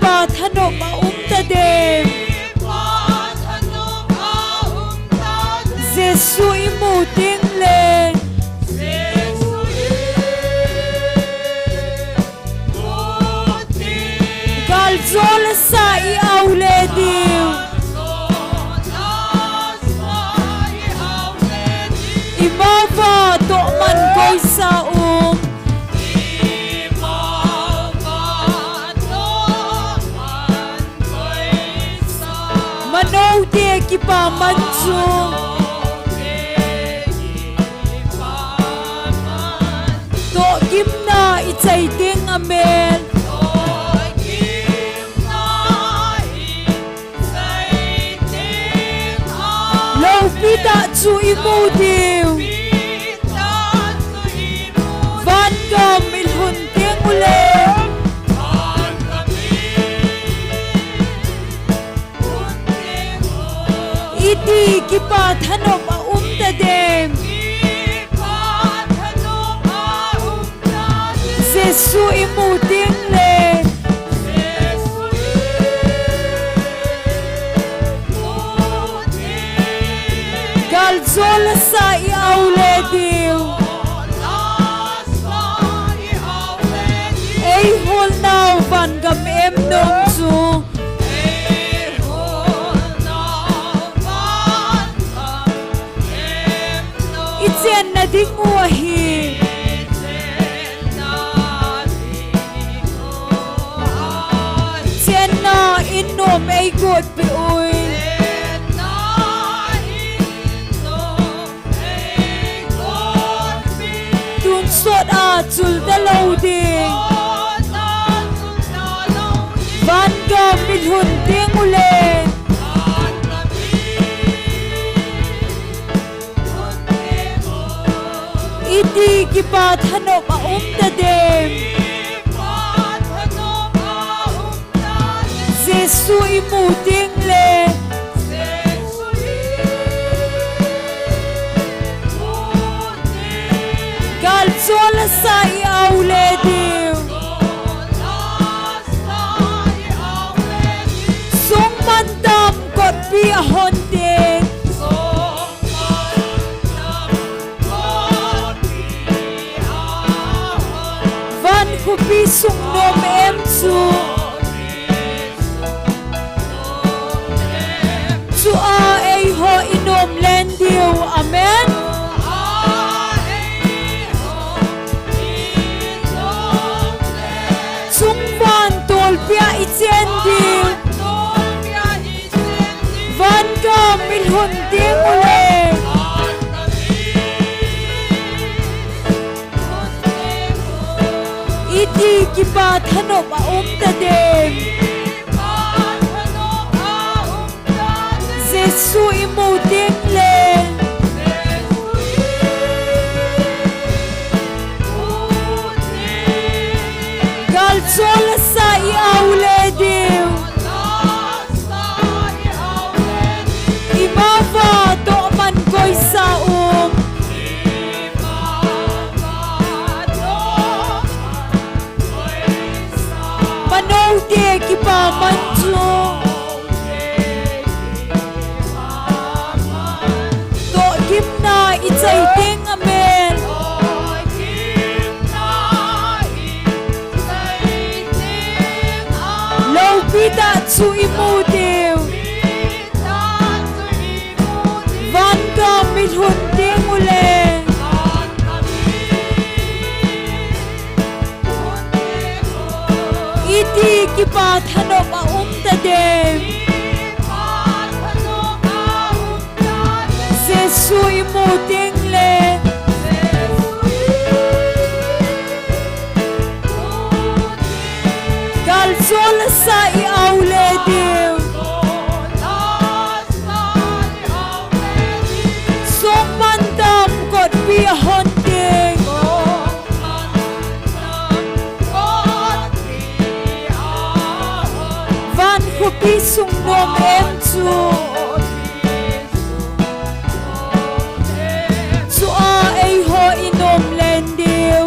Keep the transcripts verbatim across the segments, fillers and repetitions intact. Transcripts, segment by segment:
Thanop a um tadem. Jesu imu tengle. Galjol asa i-au le diu. Imava tohman koisa um. Manote kipaman chu. Tohgimna ichai teng amel. Lopi tah chu imu diu. Vangam ilhun teng ule. Iti kipa thanop a um tadem. Jesu imu tengle. Galjol asa i-au le diu. Eiholnau vangam em nom chu. Ichenna ding u ahi. Chenna in nom eigotpi ui. Tonsot a chul talou ding. Vangam ilhun teng ule. Iti kipa thanop a um tadem. Jesu imu tengle. Galjol asa i-au le diu. Sungmantam kotpi ahon teng. Van khopi sung nom em chu. Chua eiho inom len diu. Amen. Chungvan tolpia ichen diu. Vangam ilhun teng ule. Iti kipa thanop a um tadem. Jesu imu tengle. Galjol asa i-au le diu. Imava tohman koisa um. Manote kipaman chu. Tohgimna ichai teng amel. Lopi tah chu imu diu. Vangam ilhun teng ule. Iti kipa thanop a um tadem. Jesu imu tengle. Galjol asa i-au le diu. Sungmantam kotpi ahon teng. Van khopi sung nom em chu. Chua eiho inom len diu.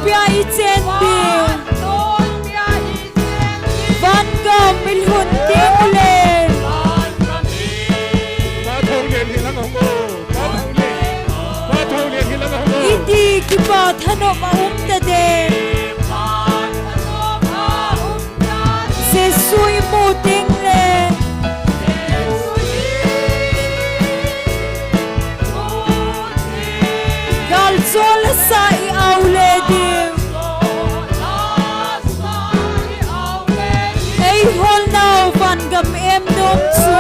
pia i chen diu. Van gam i lhun teng ule. I dih kipa thanop a um ta dem. Jesu i mu teng le. Gal chol a sa i au le diu. Ei hol nau van gam em nom chu.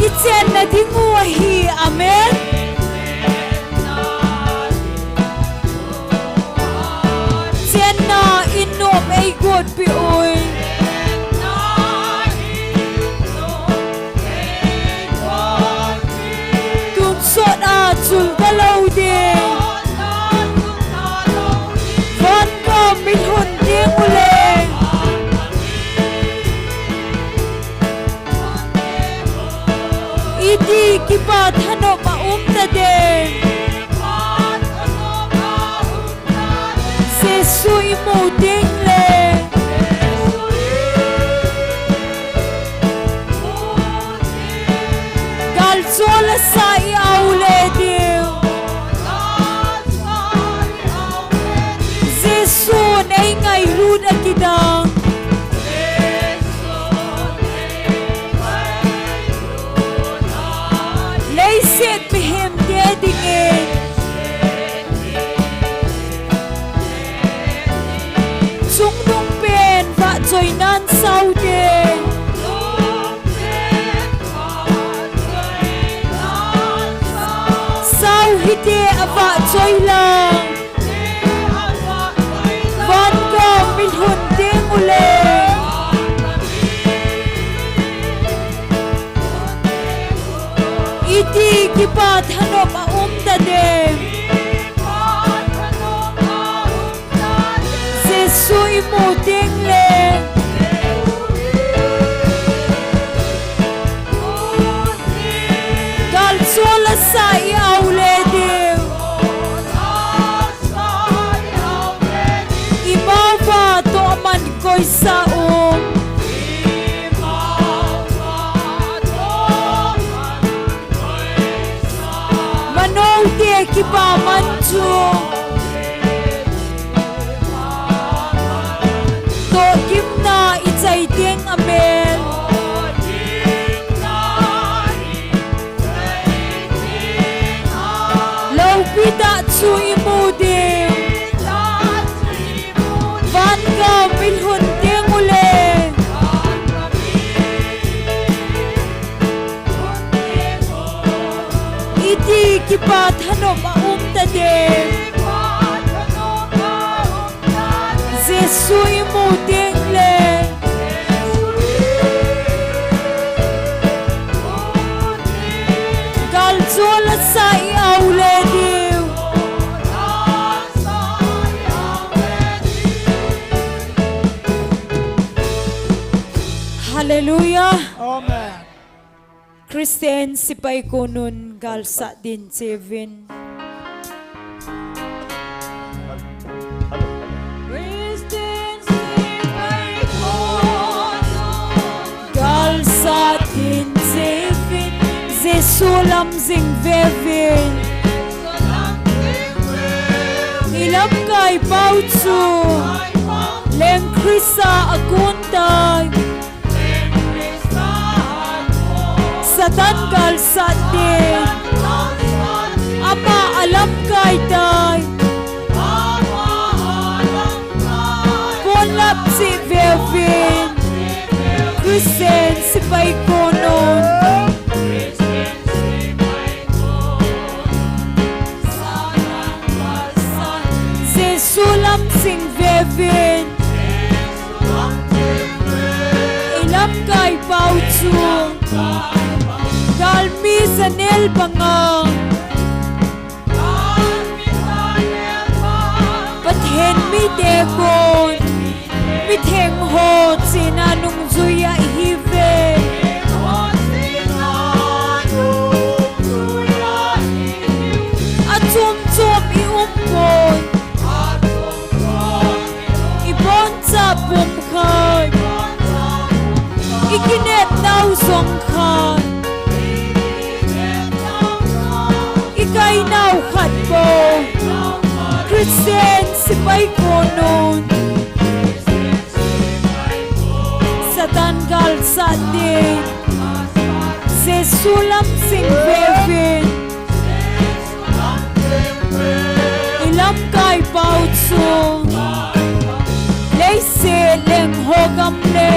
I chenna ding u ahi, amen. Chenna in nom ei gotpi ui. Tun sot a chul ta lo ding. Van gam i lhun teng ule. I dih kipa thanop a um ta dem. Jesu i mu teng le. Gal chol a sa i au le diu. Jesu in ei ngailut a kidang. Leiset mihem te dingin. Chungnung pen vahchoi nan sau te. Sau hite a vahchoi lang. Van gam i lhun teng ule. I dih kipa thanop a um ta dem. Jesu i mu teng le. Gal chol a sa i au le diu. I mao va toh man koi sa um. Mano te kipa man chu. Tohgimna i chai teng a mel. Loupi tah chu i mu diu. Van gam i lhun teng ule. I dih kipa thanop a um ta dem. Jesu i mu teng le. Gal chol a sa i au le diu. Hallelujah. Amen. Christian sipai konun galsat din chevin. Christian sipai konun galsat din chevin. Jesu lam jing vevin. I lamkai pau chu leng Christa a kun tai. Satan galsat din ama a lamkai tai. Ponlap chih veuvin Christian sipai konun. Jesu lam jing vevin. I lamkai pau chu galmi janel banga Pathen mite kon mitheng ho chena nungjui ahi ve. khat, i kainau khat bou, Christian sepai konun, Satan galsat din, Jesu lam sing vevin, i lamkai pau chu, leiset leng ho gam le,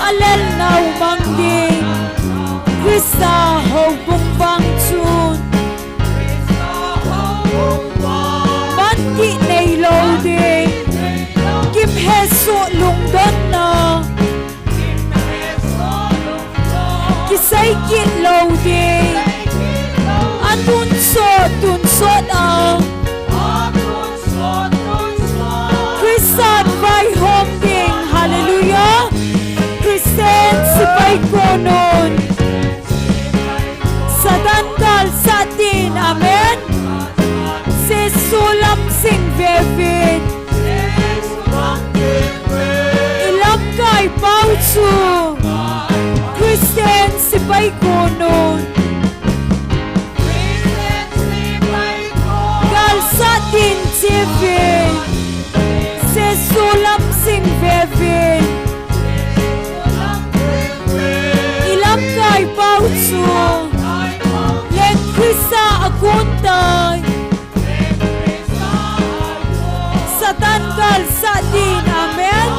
a lel nau mang ding, Christa houbung vang chun, man kit nei lou ding, kim hesoh lungdonna, kisei kit lou ding, a tonsot tonsot a, Christa vaihom ding, hallelujah. Christian sepai konun, Satan galsat din, amen. Jesu lam sing vevin, i lamkai pau chu, Christian sepai konun, galsat din chevin, Jesu lam sing vevin, i lamkai pau chu, leng Christa a kon tai, Satan galsat din, amen.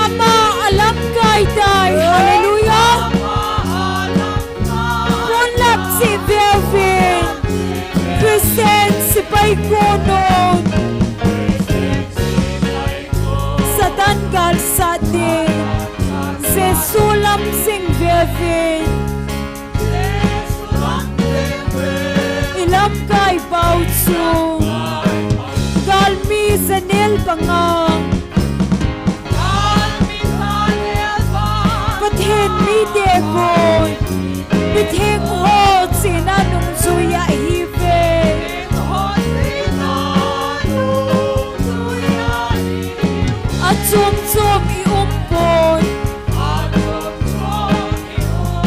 Ama a lamkai tai, hallelujah. Kon lam chevin, Christian sepai konun, Satan galsat din, Jesu lam sing vevin, i lamkai pau chu, galmi janel panga, Pathen mite kon, mitheng ho chena nungjui ahi ve. A chom chom i um pon,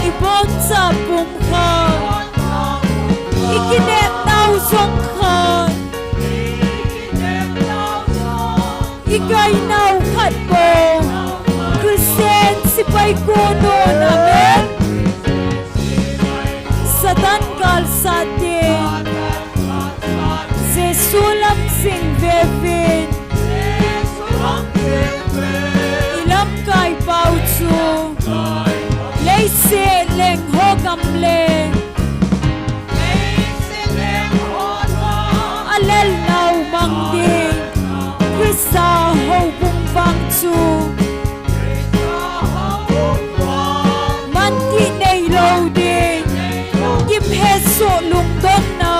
i boncha pum khat, i kinepnau jong khat, i kainau khat bou, Christian sepai konun, amen. Satan galsat din, Jesu lam sing vevin, i lamkai pau chu, leiset leng ho gam le, a lel nau mang ding, Christa houbung vang chu, man kit nei lou ding, kim hesoh lungdonna,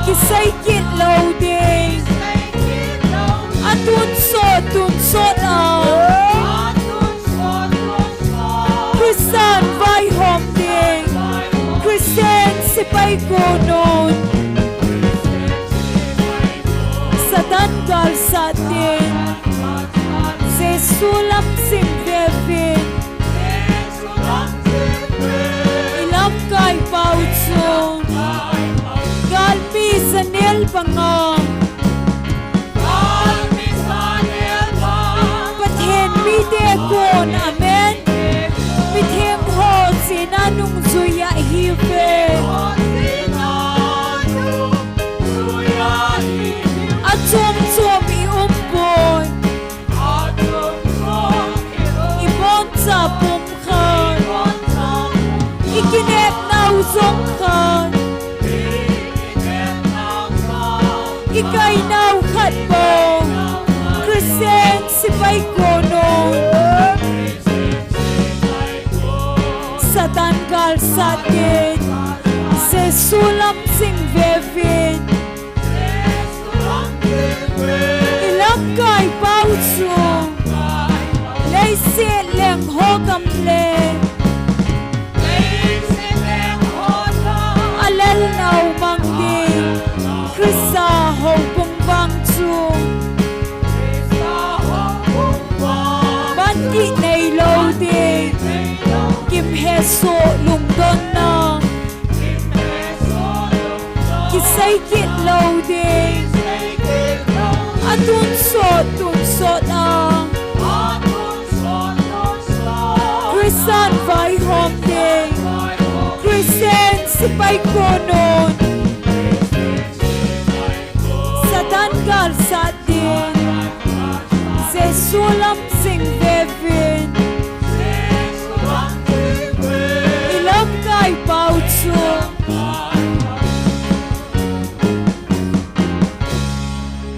kisei kit lou ding, a tonsot tonsot a, Christa vaihom ding, Christian sepai konun, Satan galsat din, Jesu lam sing vevin, i lamkai pau chu, galmi janel panga, Pathen mite kon, amen. Mitheng ho chena nungjui ahi ve. A chom chom i um pon, i boncha pum khat, i kinepnau jong khat, i kainau khat bou, Christian sepai konun, Satan galsat din, Jesu lam sing vevin, i lamkai pau chu, leiset leng ho gam le, a lel nau mang ding, Christa houbung vang chu, hesoh lungdonna kisei kit lou ding. Atonsot tonsot a Christian vaihom ding, Christian sepai konun Satan galsat ding, Jesu lam jing vevin ilamkai pau chu.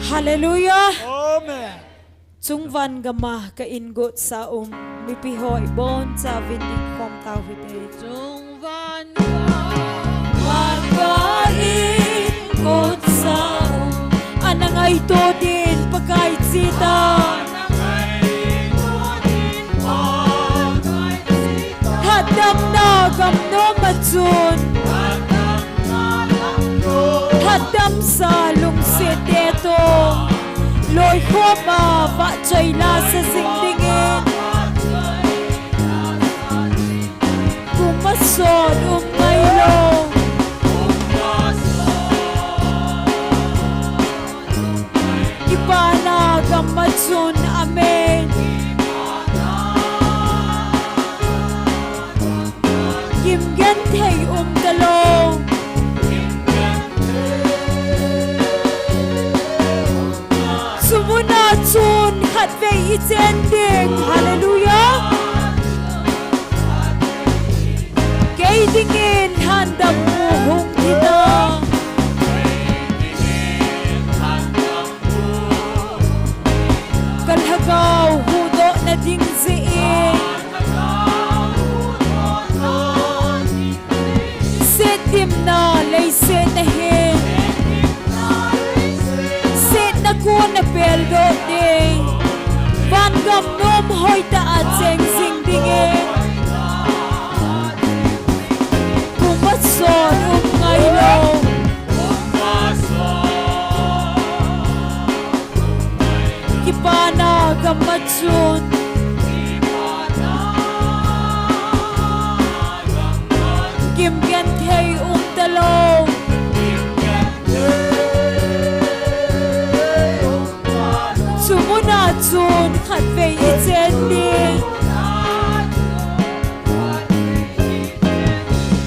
Hallelujah. Amen. Chungvan gama ka ingot sa um mipi ho ibonchauvin dingkhom tau hite. Chungvan gama ka ingot sa um, ana ngaito din Pakai chita. Lhatdamna gamnom a chun lhatdamsa lungset te toh loikhom a vahchoi lasa jing dingin, kum a sot um ngailou. Kipana gam a chun, amen. Kimgenthei umtalou. Chumuna chun khatvei ichen ding. Hallelujah. Kei dingin lhandampu hung hita. Ka lhagao huhdohna ding jeh in setdimna leiset a hin setna kon a peldoh ding, vangam nom hoitah a cheng jing dingin, kum a sot um ngailou. Kipana gam a chun kimgenthei umtalou. Chumuna chun khatvei ichen ding.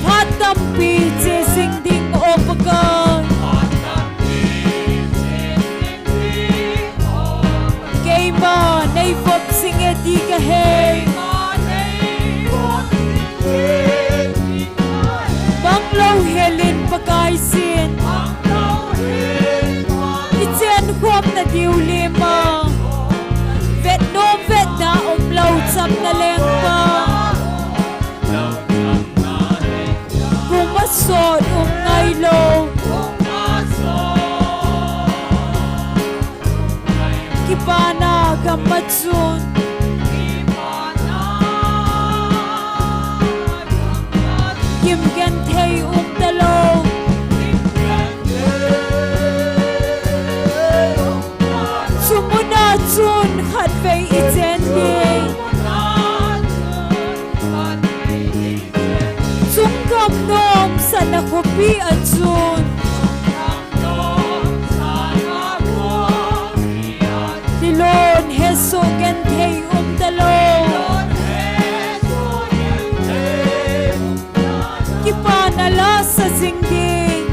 Phat tampi che jing ding, O Pakai. Keima neivop jing e ti kahei. Bang louhel in Pakaiyin, ichenkhomna diu lima vetnom vetda umlou chamna lengpa. Kum a sot um ngailou. Kipana gam a chun kimgenthei umtalou. Chumuna chun khatvei ichen ding. Chunggam nomsatna khopi a chun lilon hesoh genthei umtalou. Kipana lasa jing ding.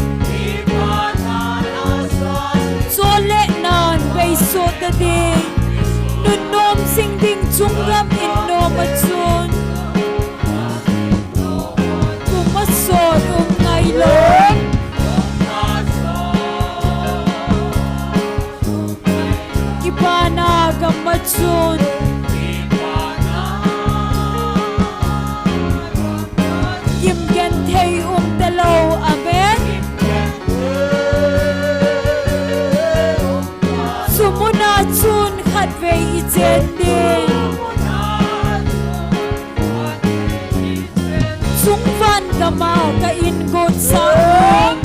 Chonle nan beisoh ta ding. Nunnom jing ding chunggam in nom a chun kum a sot um ngailou. Kipana gam a chun kimgenthei umtalou. Amen. Chumuna chun khatvei ichen ding. Chungvan gama ka ingot sa um,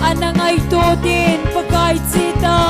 ana ngaito din Pakai chita.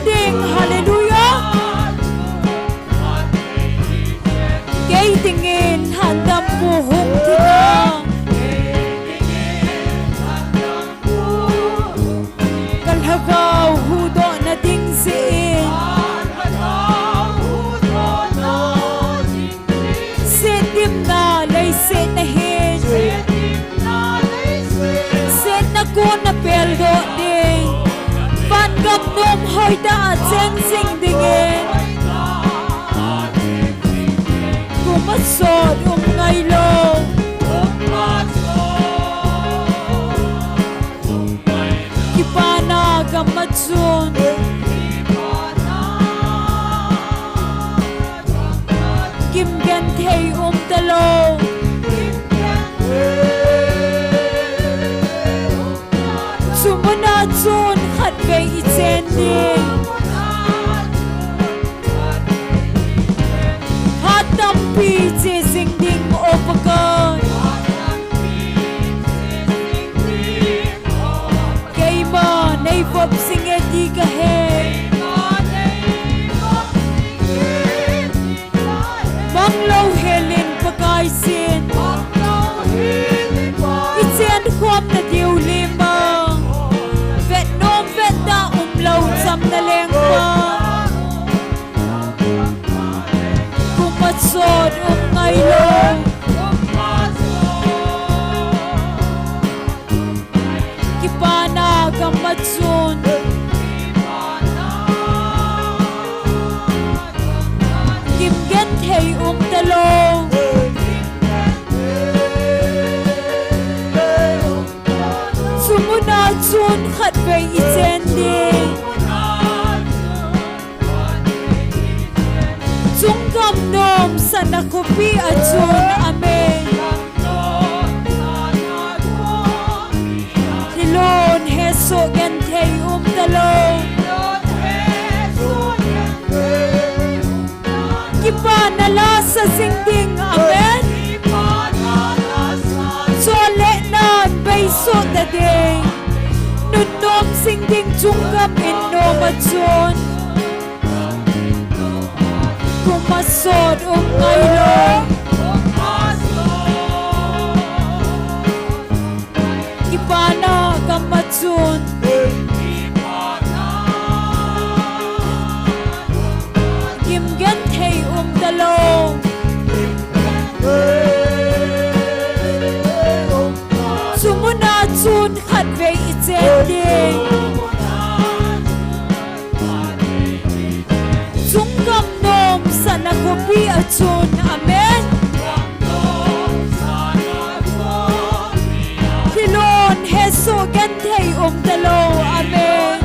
ding, hallelujah. Kei dingin lhandampu hung thi ta. Ka lhagao huhdohna ding jeh in. Setdimna leiset na hin. Setna kon na peldoh ding. Vangam nom hoitah a cheng jing dingin. Kum a sot um ngailou. Kipana gam a chun. Kimgenthei um talou. Chu muna chun khatvei i chen ding. Phat tampi che jing ding, O Pakai. Keima nei vop jing e ti ka he. Mang louhel in Pakai sin. I chen khom na diu lima. Vet nom vet da um lou cham na leng pa. Kum a sot um ngailou. Kipana gam a chun. Kimgenthei um talou. Chu muna chun khatvei i chen ding. Chunggam nom sana khopi a chun, amen. Thilon hesoh genthei um talou. Kipana la sa jing ding, amen. Chonletnan beisoh ta ding. Nunnom jing ding chunggam in nom a chun. Kum a sot um ngailou. Kipana gam a chun. Kimgenthei um talou. Chu muna chun khatvei i chen ding. Chunggam nom sana khopi a chun, amen. Thilon hesoh genthei um talou, amen.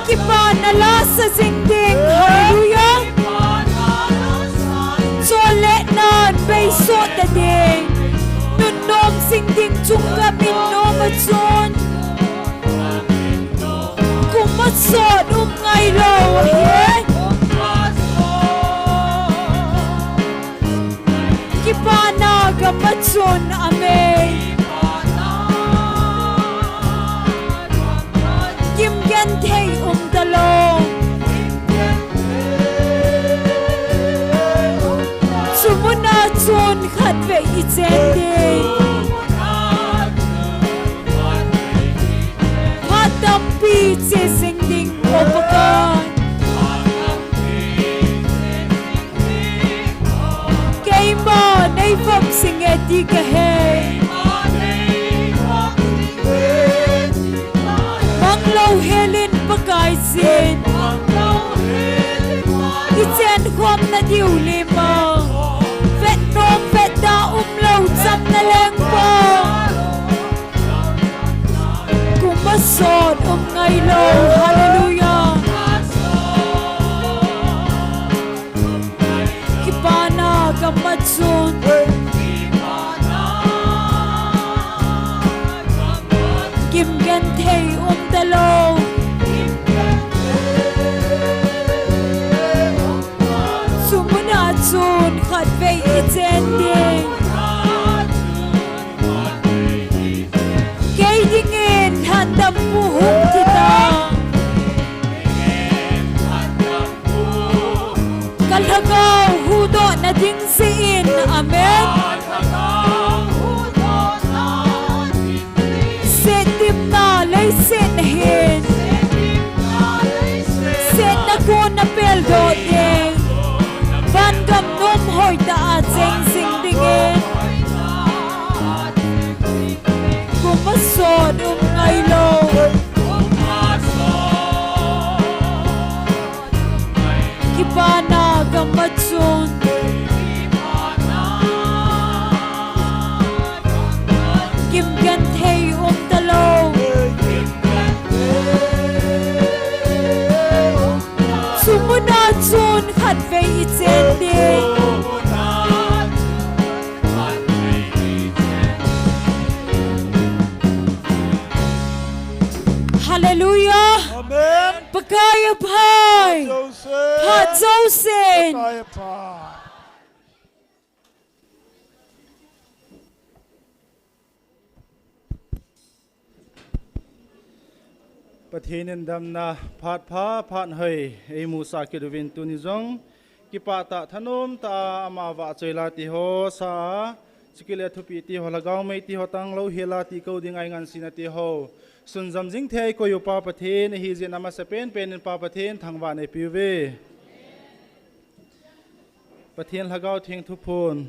Kipana la sa jing ding, hallelujah. Chonletnan beisoh ta ding. Nunnom jing ding chunggam in nom a chun. Kum a sot um ngailou ahi. Kipana gam a chun, amen. Kimgenthei um talou. Chu muna chun khatvei i chen ding. Phat tampi che jing ding, O Pakai. Keima nei vop jing e ti ka he. Mang louhel in Pakai sin. I chen khom na diu lima. Vet nom vet da um lou cham na leng pa. Kum a sot um ngailou. Hallelujah. Kipana gam a chun. Kimgenthei um talou. Chu muna chun khatvei i chen ding. Kei dingin lhandampu hung thi Khatvei i chen ding. Hallelujah. Amen. Pakai aphai. Joseph. Phat Joseph. Pakai aphai. Pathen in damna phat pha, phat hoi eimusah kit uvin tuni jong kipah tah, thanom tah a ama vahchoi la ti ho sa a, chukit le thupeh ti ho, lhagao mei ti ho, tanglou hel a ti kou ding a eingansena ti ho sunjom jing thei a eikoi u Pa Pathen ahi jeh in amasapen pen in Pa Pathen thangvah in eipeh uve. Pathen Lhagao Theng thuphon,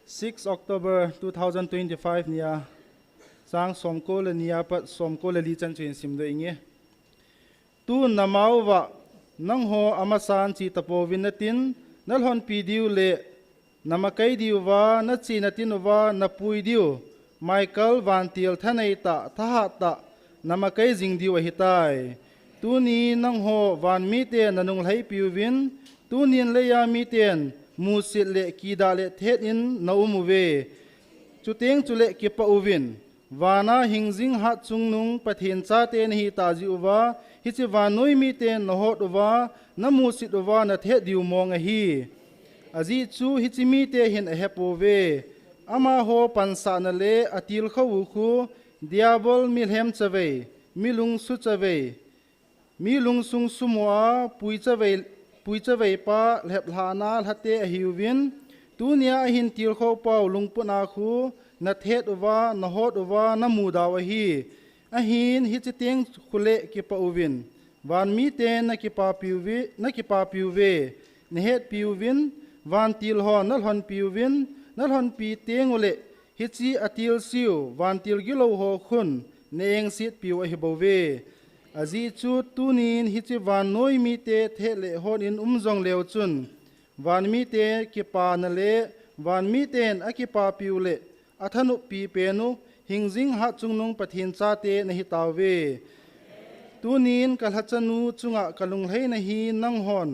six October two thousand twenty-five ni a, chang somko le ni a pat somko le li chan chu hin simdoh inge. Tun na ma uva nangho amasan che tapouvin, natin na lhonpi diu le na makai diuva, na che natin uva na pui diu Michael vantil thanei tah, thahat tah, na makai jing diu ahitai. Tuni nangho van mite na nunglhaipi uvin, tunin leiya miten musit le kidah le thet in na um uve. Chuteng chule kipah uvin, vana hingjing hatchungnung Pathen chate na hita jeh uva, hiche vannoi miten na hot uva, na musit uva, na thet diu mong ahi. Ajeh chu hiche mite hin ahepouve. Amaho pansahna le atilkhou u khu, Diabol milhem chavei, mi lungsu chavei, mi lungsung sumo a pui chavei, pui chavei pa lheplhahna lhate ahiuvin, tunia ahin tilkhou pau lungput a khu na thet uva, na hot uva, na muda u ahi. Ahin hiche teng khu le kipah uvin, van miten na kipapi uve, na kipapi uve, na hetpi uvin, vantil ho na lhonpi uvin, na lhonpi teng ule hiche atilseu vantil gilou ho khun na engsetpi u ahi bouve. Ajeh chu tunin hiche vannoi mite thet le hot in um jong leu chun, van mite kipana le van miten akipapi u le athanoppi pen u hingjing hatchungnung Pathen chate na hitauve. Tunin ka lhachanu chunga ka lunglhaina hi nanghon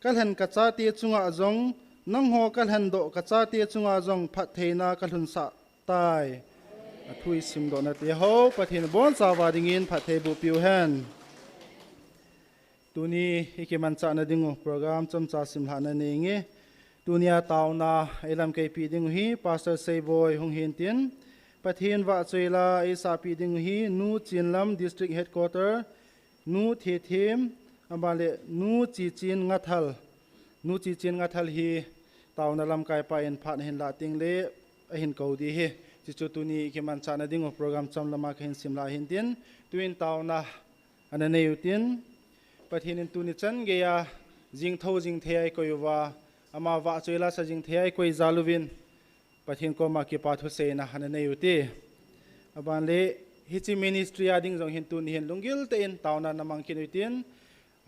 ka lhen ka chate chunga jong, nangho ka lhendoh ka chate chunga jong phattheina ka lhunsah tai. Athu i simdohna te ho, Pathen in abonchauva dingin phatthei boh piu hen. Tuni i kimanchahna ding u program chomcha simlhahna nei inge. Tunia taona eilamkaipi ding u hi Pastor Seiboi hung hintin, Pathen vahchoi la eisahpi ding u hi Nu Chinlam District Headquarter, Nu Thethem, aban le Nu Chichin Ngathal. Nu Chichin Ngathal hi taona lamkaipa in phat ahin lah teng le ahin kou ding ahi. Chuchu tuni i kimanchahna ding u program chomlam a kahin simlha hintin, tuin taona ana nei utin, Pathen in tuni chan geiya jingthou jing thei a eikoi uva, ama vahchoi la sa jing thei a eikoi jal uvin, Pathen koma kipa thuseina ana nei ute. Aban le hiche ministry a ding jong hin tuni hin lunggil tah in taona na mang kit utin,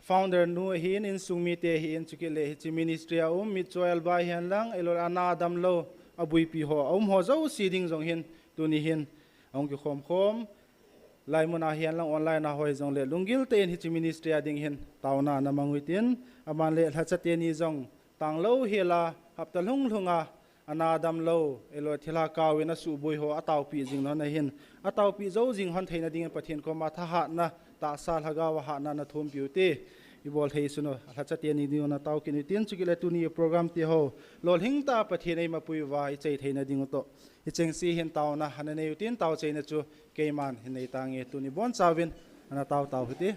founder nu ahin, insung mite ahin, chukit le hiche ministry a um mitcho elbai hihen lang, eilou le ana damlou, abuipi ho, aum ho jouse ding jong hin tuni hin ahung kikhom khom, laimun a hihen lang online a ho hijong le lunggil tah in hiche ministry a ding hin taona na mang utin, aban le lhacha teni jong tanglou hel a hapta lhung lhung a ana damlou, eilou le thilha kau in asuhboi ho ataopi jing lhon ahin, ataopi jou jing lhon theina dingin Pathen koma thahatna, tahsa lhagao a hatna na thumpi ute. I bol thei sun u, lhacha teni ding u na tao kit utin, chukit le tuni program te ho lolhing tah a Pathen eima pui uva i chai theina ding u toh, hicheng se hin taona ana nei utin, taochaina chu keiman hin nei tange. Tuni bonchauvin ana tao tao hite.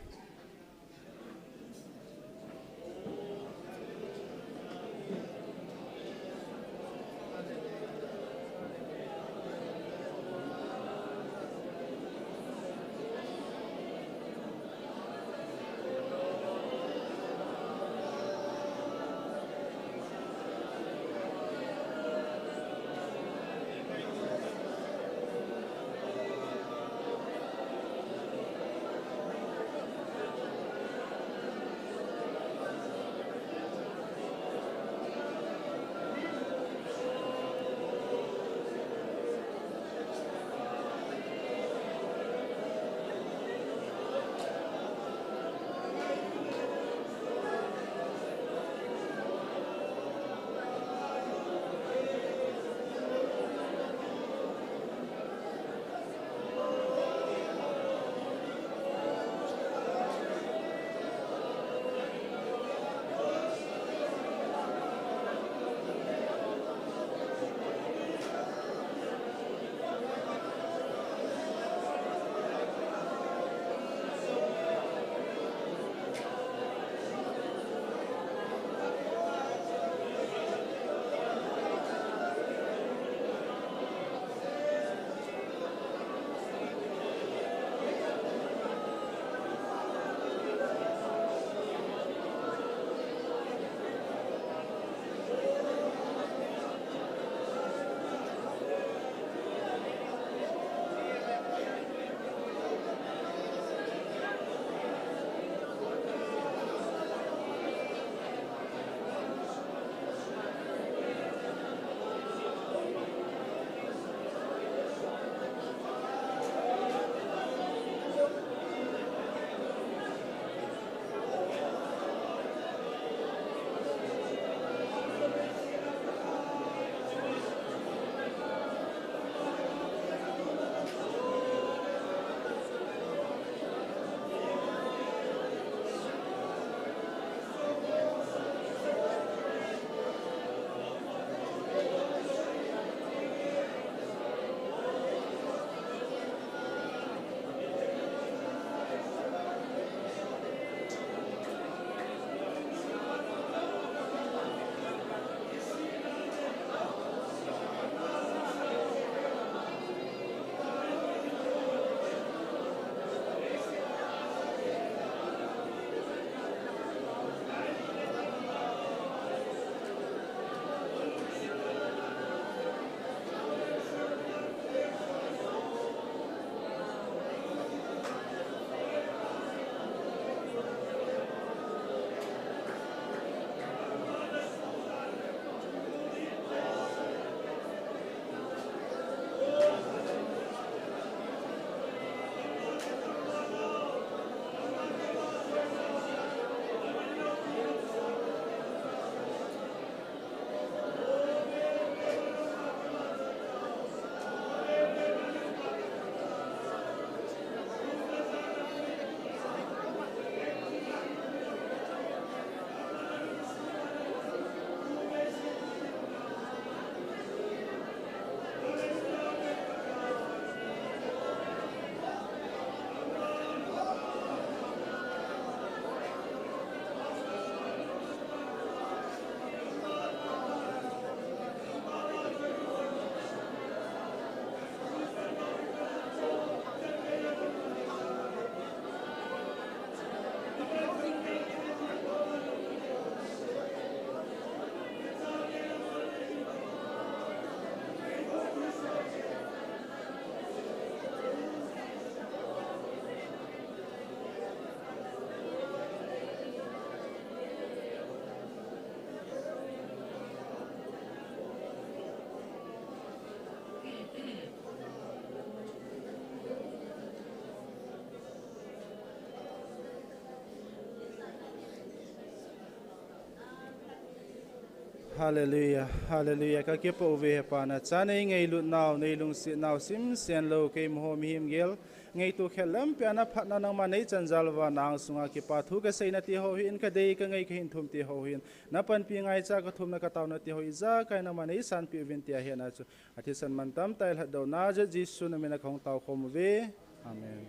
Hallelujah, hallelujah. Ka kipah uve He Pa, na cha nei ngailut nau, nei lungset nau, simsen lou, keima ho mihem gel ngaito khat lampi a na phatna nangma nei chanjal uva, nang sunga kipa thu ka seina ti ho hin, ka dei ka ngai ka hin thum ti ho hin, na panpi ngaicha ka thumna ka taona ti ho ijakai nangma nei sanpi uvin tia hena chu a thisan mantam tah a lhatdoh na jeh Jesu na min a ka hung tao khom uve. Amen.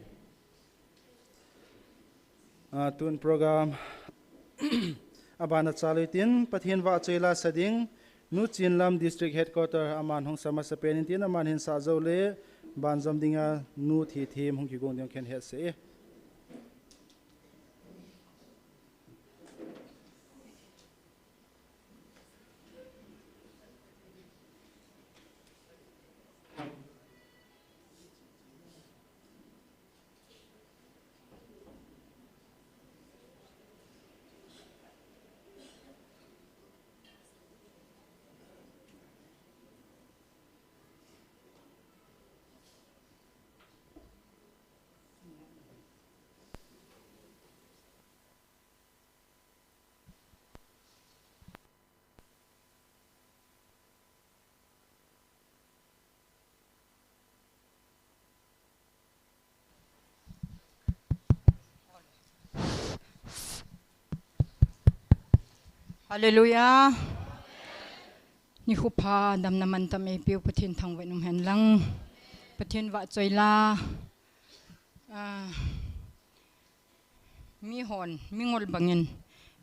Ah, tun program a bana chalu tin, Pathen vahchoi la sa ding, Nu Chinlam District Headquarter aman hung sa masa pen in tin, aman hin sa jou le, banjom dinga Nu Thithem hung kigong ding khen het se e. Hallelujah. Nikho pha damna mantam eipeu Pathen thangvah in um hen lang. Pathen vahchoi la. Ah, mihon, mingol bangin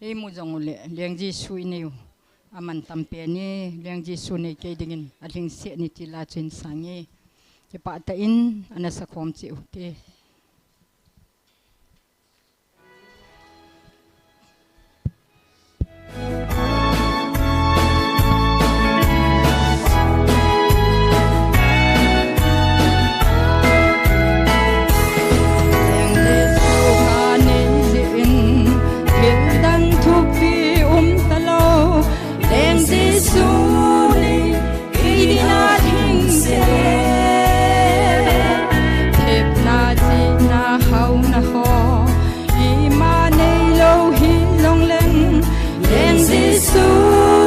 eimu jong uleh, Leng Jesu inei u amantam pen e, Leng Jesu nei kei dingin alhingset e ti la chu hin sang e. Kipah tah in ana sakhom cheh u te. Leng Jesu nei kei dinga lhingse le, thepna chihna hauna ho ima neilou hijongleng, Leng Jesu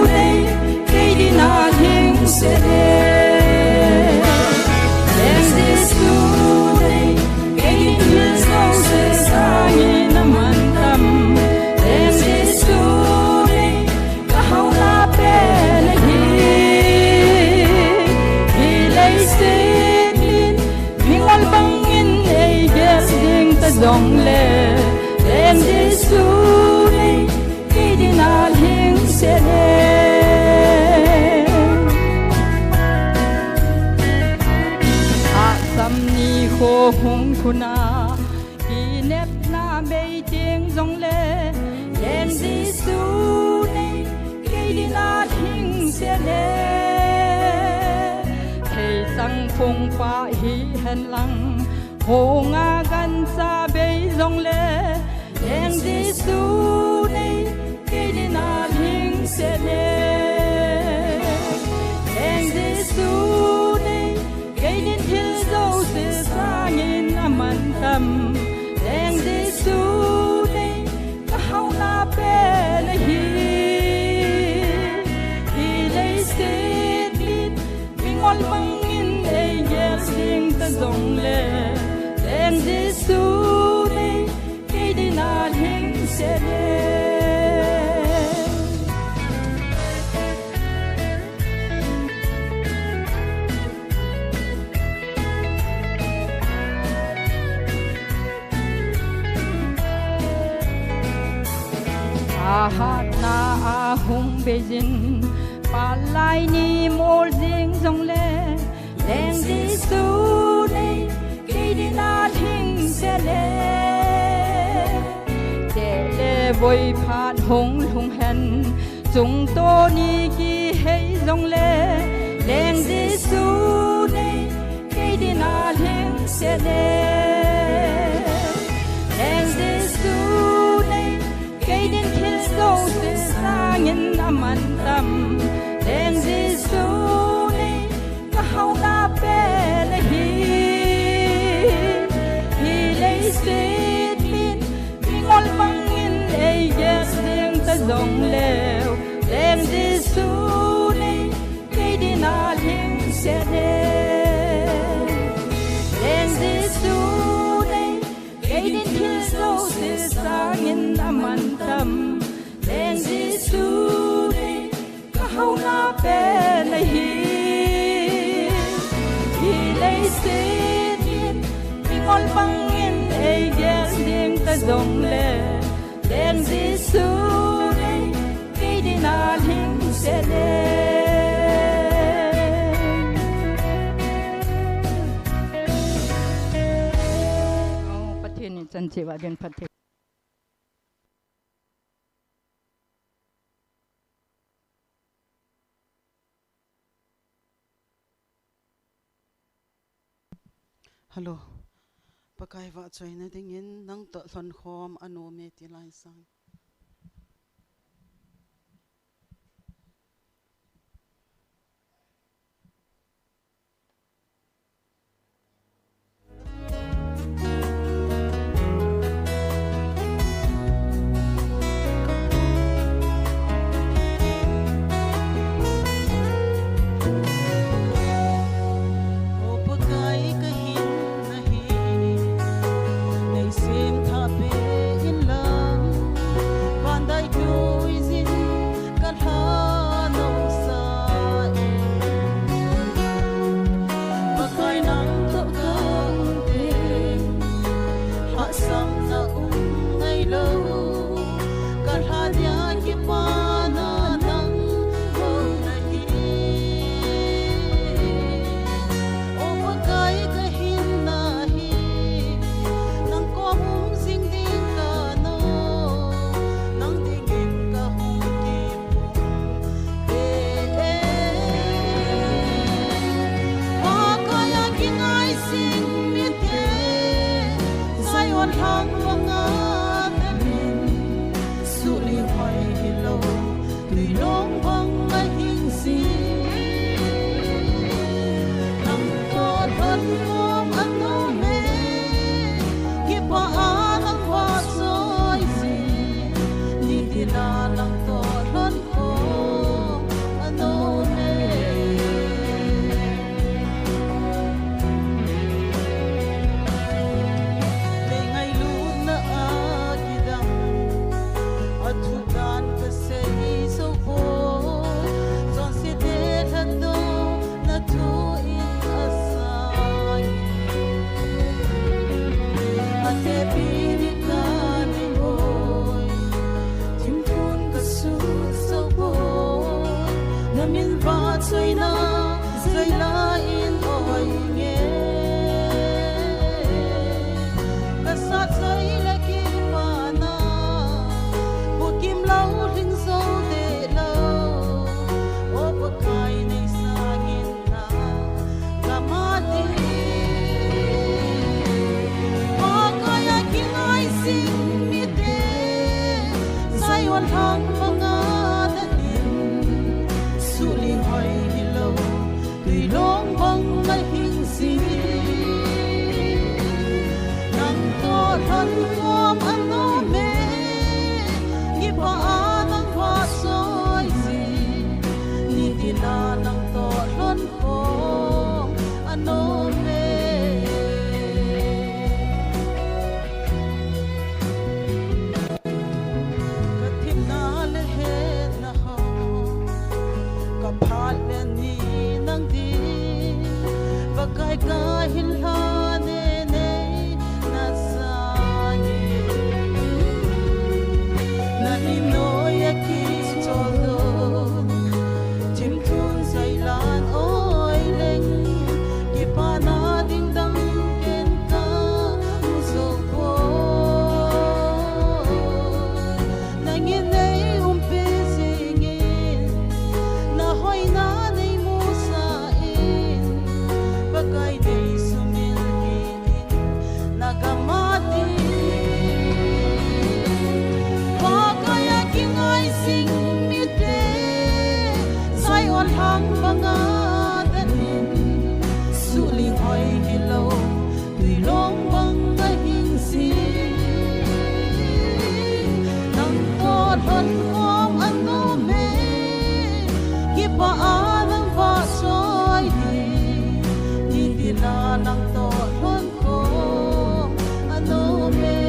nei kei dinga lhingse le, Leng Jesu nei kei din thil jouse sangin amantam, Leng Jesu nei ka hauna pen ahi. Hi leiset in mingol bangin eigel ding ta jongle, Leng Jesu nei kei dinga lhingse le. Ahsam nikho hung khuna, kinepna bei teng jongle, Leng Jesu nei kei dinga lhingse le. Theisang phungpa hihen lang, honga gancha bei jongle, Leng Jesu nei kei dinga lhingse le. Leng Jesu nei kei din thil jouse sangin amantam, Leng Jesu nei ka hauna pen ahi. Hi leiset in mingol bangin eigel ding ta jongle, Leng Jesu nei kei dinga lhingse le. Ahatna ahung beijin, palai ni mol jing jongle, Leng Jesu nei kei dinga lhingse le. Teh le voi phat hung lhung hen, chungto ni kihei jongle, Leng Jesu nei kei dinga lhingse le. Leng Jesu nei kei din thil jouse sangin amantam, Leng Jesu nei ka hauna pen ahi. Hi leiset in mingol bangin eigel ding ta jongleu, Leng Jesu Jesu nei, kei dinga lhingset e. Leng Jesu nei, kei din thil jouse sangin aman tam. Leng Jesu nei, ka hauna pen ahi. Hi leiset in mingol bangin eigel ding ta jongle, Leng Jesu nei, kei dinga lhingset e. Pathen in chan cheh uva din phatthei. Hello. Pakai vahchoina dingin nangtoh lhonkhom anom e ti lai sang. Pakai nangtoh kaum teng, hahsatna um ngailou, kalha dia kipana nang bou nahi. O Pakai kahinna hi, nang kom um jing ding kanom, nang dingin kahung ki Pakaiya kingaising mite, Zion lhang banga tamin, suhling hoi hilou, tui long bang ahing jing. Nangtoh lhon khom anom e, kipah a nang vahchoi jing, nidin a nangtoh lhon Thimthun ka suhsah poi, na min vahchoina, zai la in oi nge. Ka sat zai le kipana, bukim lou lhing zou de lou, o Pakai nei sangin Pakaiya kingaising mite, Zion lhang banga tamin, suhling hoi hilou, tui long bang ahing jing. Nangtoh lhon khom anom e, kipah a nang vahchoi jing, nidin a nangtoh lhon khom anom e. Ka themna le hetna ho, ka phat le ni nang ding, Pakai ka hinna nei na sangin, na ni noi a kichol doh. Thimthun zai lan oi leng, kipana ding dang ken ka mu zou poi. Nangin nei umpi jingin, na hoina nei musah in, Pakai nei sumil in, na gam a ding. Pakaiya kingaising mite, Zion lhang banga tamin, suhling hoi hilou, tui long bang ahing jing. Nangtoh lhon khom anom e, Vah a nang vah choi ding, hitin a nang toh lhon khom anom e.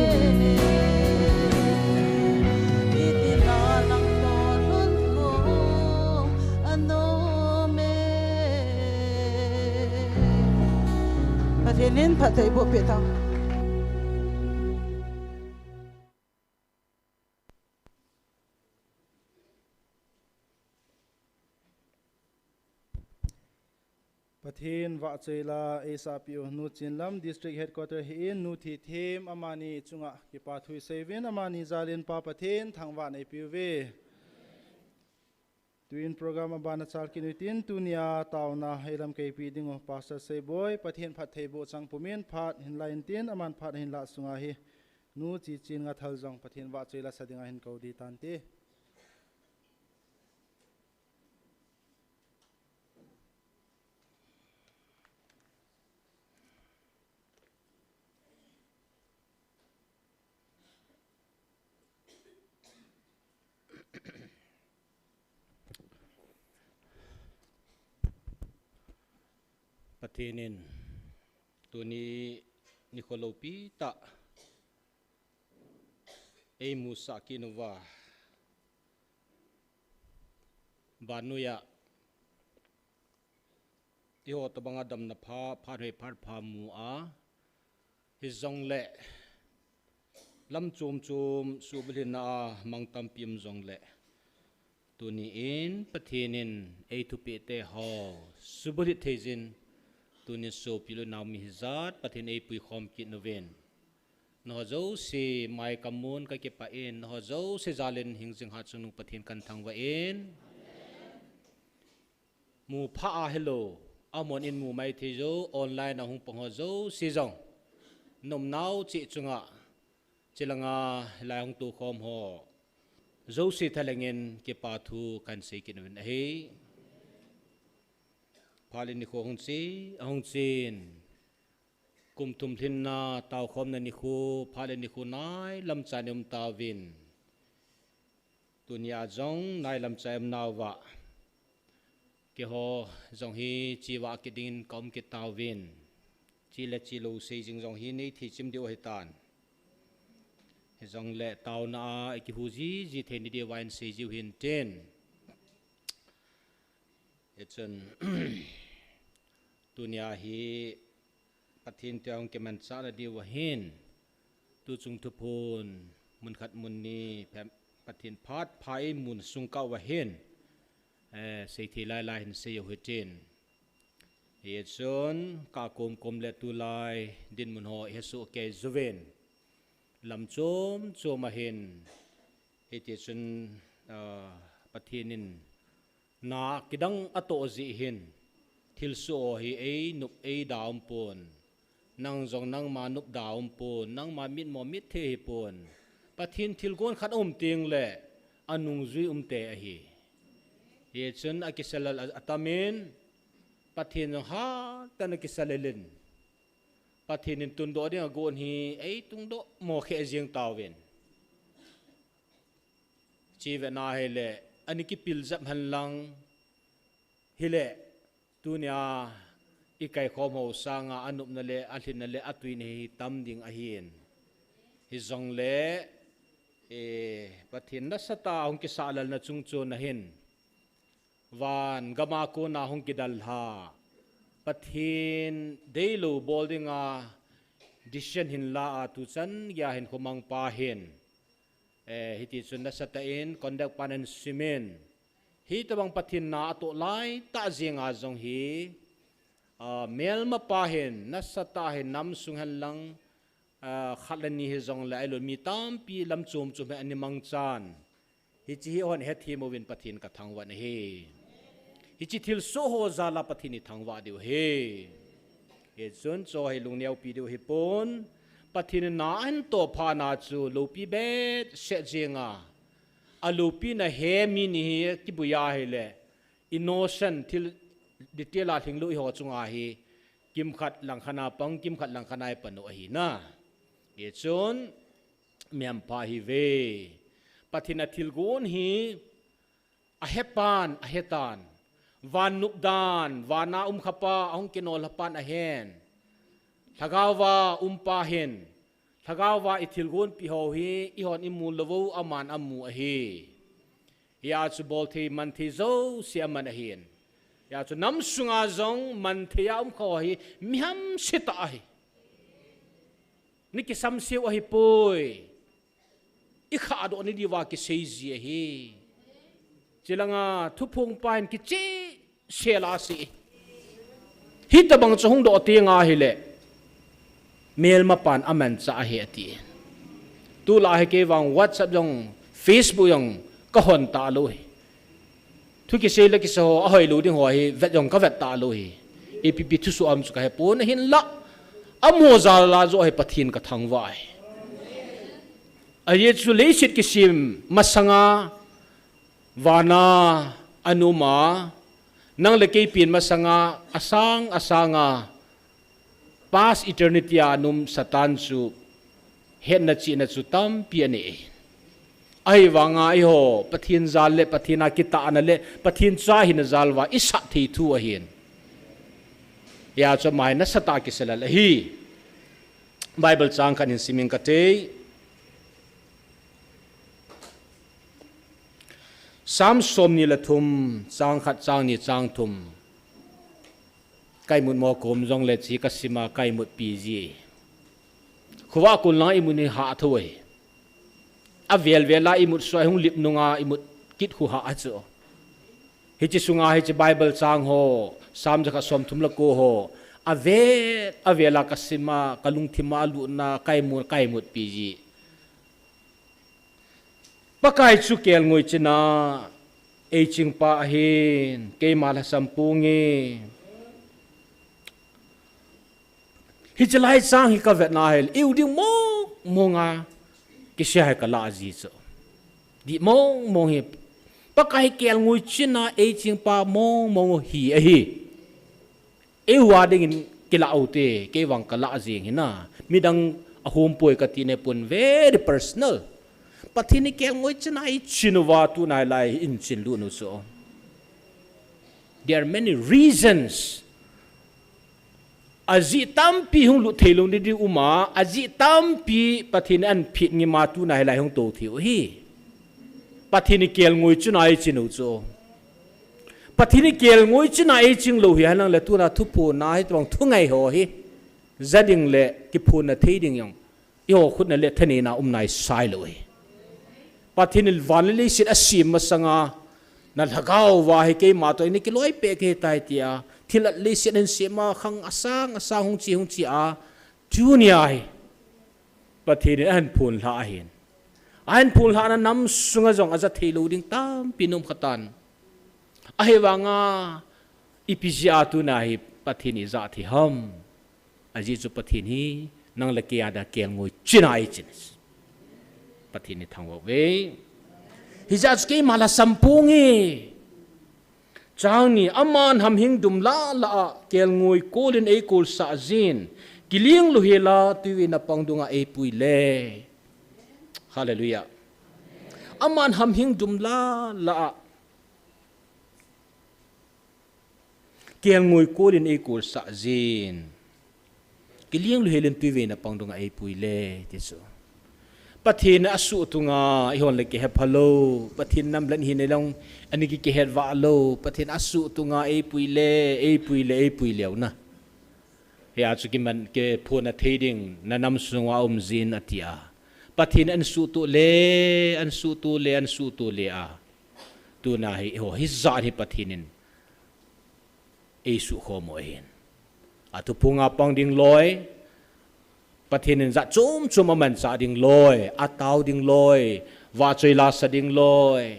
Hitin a nang toh lhon khom anom e. Pathen in phattheiboh peh tang. Pathen vahchoi la eisahpiu Nu Chinlam District Headquarter hi in, Nu Thithem amani chunga kipathu iseiuvin, amani jalin Pa Pathen thangvahna eipiuve. Tuin program abana chalkit uhitin, tunia taona eilamkeipi dingu Pastor Seiboi, Pathen phattheiboh chang pumin phat hinla intin, aman phat ahinlah sunga hi Nu Chichin Ngathal jong Pathen vahchoi la sa dinga hin kou ding tante. Pathen in tuni nikho loupi tah eimusah kit uva, vannoiya eiho tobanga damna pha, phat hoi phat pha mu a, hijongle lam chom chom suhbulhitna a mang tampi um jongle, tuni in Pathen in eithupeh teho subulhit thei jin, tuni sopi le nao mi hijat Pathen eipuikhom kit uvin, nangho jouse mai kamun kakipah in, nangho jouse jalin hingjing hatchungnung Pathen kathangvah in. Mupha ahilou, amun in mu maithei jou, online a hung pang ho jouse jong, na umnau cheh chunga, chulanga lai hung toukhom ho jouse thalhengin kipathu kahin sei kit uvin ahi. Phat le nikho hung che, ahung chen. Kum thum lhinna taokhomna nikho, phat le nikho nailam chan um tauvin. Tunia jong nailam chan um nauva, keiho jong hi che vah kit dingin kaum kit tauvin. Che le chelou seijing jong hi neithei chim diu ahitan. Hijongle taona a ikihu jiji theina diuva hin seijiu hintin. Hichun, tunia hi Pathen thu hung kimanchahna diuva hin, tuchung thuphon, mun khat mun ni, Pathen phat pha eimun sung kauva hin, eh, seithei lailai hin seiu hitin. Hichun, kakom kom le tulai dinmun ho ihesoh kei uvin, lam chom chom ahin, hitichun, ah, Pathen in na kidang atoh jeh hin, thilsoh hi einop eida umpon, nang jong nangma nopda umpon, nangma mitmo mitthei hipon, Pathen thilgon khat aum tengle anungjui umte ahi. Hichun akisel a atamin, Pathen jong hatah in akisel in, Pathen in tundoh ding agon hi eitungdoh mo kheh jeng tauvin. Chivetna hile, ani kipil jep henlang, hile, tunia ikaikhom ho sanga anopna le, alhinna le, atuina hi tam ding ahin. Hijongle, eh, Pathen nasatah a hung kisahlalna chungchon ahin, van gama kona hung kidalha, Pathen deilou bol dinga decision hinla a tuchan geiya hinkho mangpa hin, eh, hitichun nasatah in conduct pan ahin simin, hitobang Pathen na atoh laitah jenga jong hi, ah, melmapa hin nasatah hin namsung henlang, ah, khat le ni hijongle ahiloule mi tampi lam chom chom hi ana mangchan, hiche hi hon hethem uvin Pathen kathangvah in ahi. Hiche thilsoh ho jal a Pathen ithangvah diu ahi. Hichun chu hi lungneopi diu hipon, Pathen in na ahin toh phatna chu loupi behseh jenga, aloupina he mi ni hi kibui ahile, innocent thil detail a lhinglou eiho chunga hi, kimkhat langkhat a pang, kimkhat langkhat a ipanu ahina. Hichun, mihem pha ihiuve. Pathen a thilgon hi, ahepan, ahetan. Van nupdan, vana um khapa, ahung kinol hapan ahen. Lhagao va um pa hin. Lhagao va i thilgon pi ho hi, i hon i mu lo vo, aman amu ahi. Hia chu bol thei, man thei zo si aman ahin. Hia chu nam sunga zong man thei a um kho hi, mi ham si ta ahi. Ni kisam siu ahi poi. I kha do ni diva kisei zi ahi. Chilanga thuphung pa hin kichi sela si. Hitabang chu hung do ti nga hi le. Mel mapan aman cha ahi ati. Tu la hi kei vang WhatsApp jong, Facebook jong ka hon ta lo hi. Thu kisei le kisa ho, a hoi lo ding ho hi, vet jong ka vet ta lo hi. Ipi pi thusu am chu ka he pon ahin la. Amo za la zo hi Pathen ka thangvah hi. A ye chu leiset kisim masanga vana anuma nang le kei pin masanga asang asanga past eternity a anum Satan chu hetna chihna chu tampi anei. Ahivanga eiho Pathen jal le Pathen a kitahna le Pathen cha hina jal va i sah thei thu ahin. Hia chu mai nasatah a kiselal ahi. Bible chang khat in simin ka tei. Psalm som ni le thum, chang khat, chang ni, chang thum. Ka imut mo kom jong le chi ka sima ka imut pi ji. Khuva kun lang imut ni ha tho e. A vel vel a imut soi hung lip nunga imut kit khu ha a chu. Hichi sunga hichi Bible chang ho, Psalm jakha som thum le ko ho. A vel, a vel a ka sima, ka lungthima a lutna, ka imut, ka imut pi ji. Pakai chu kelngoi china ei chingpa ahin, keima lhasam punge. Hichi lai chang hi ka vetna hel, i u ding mong mong a, kisia hi ka la ji chu. Di mong mong hi, Pakai kelngoi china ei chingpa mong mong hi ahi. Eiu a dingin kila u te, kei vang ka la jing hina. Midang a hum poi ka ti ne pun very personal. Pathen i kelngoi china i chin uva tu nai lai in chin lu nu so. There are many reasons. A ji tampi hung lu thei lo ni di uma, a ji tampi Pathen an phit ngi ma tu nai lai hung to thei u hi. Pathen i kelngoi china i chin u chu. Pathen i kelngoi china ei ching lo hi hanang le tuna thuphuna hi tuang thu ngai ho hi. Za ding le kiphuna thei ding jong. I ho khutna le thaneina um nai sai lo hi. Pathen in van le leiset a sim masanga na lhagao va hi keima to ni kiloi pe ke tai tia. Thil at leiset in sima khang asang asang hung chi hung chi a. Tunia hi. Pathen in ahin phun lha ahin. Ahin phun lha na nam sunga jong a za thei lo ding tampi nom khatan. Ahivanga ipi ji a tuna hi Pathen i za thei ham. A ji chu Pathen hi nang le kei a da kelngoi china i chin. Pathen i thangvah ve. Hi ja chu keima lhasam punge. Chang ni, aman hamhing dum la la a, kelngoi kolin ei kol sa jin, kiling lu hi la, tuive na pang dunga ei pui le. Hallelujah. Aman hamhing dum la la a, kelngoi kolin ei kol sa jin. Kiling lu helin tuive na pang dunga ei pui le, ti chu. Pathen a su tunga, i hon le ke hep halo. Pathen nam len hi ne long, ani ki ke het va lo. Pathen a su tunga, ei pui le, ei pui le, ei pui leu na. He a chu ki man ke phun a thei ding, na nam sunga um jin a tia. Pathen an su tu le, an su tu le, an su tu le a. Tuna hi, ho, hi za hi Pathen in. Ei su khom u ahin. A thuphunga pang ding loi. Pathen in za chum chum a man cha ding loi. A tau ding loi. Va choi la sa ding loi.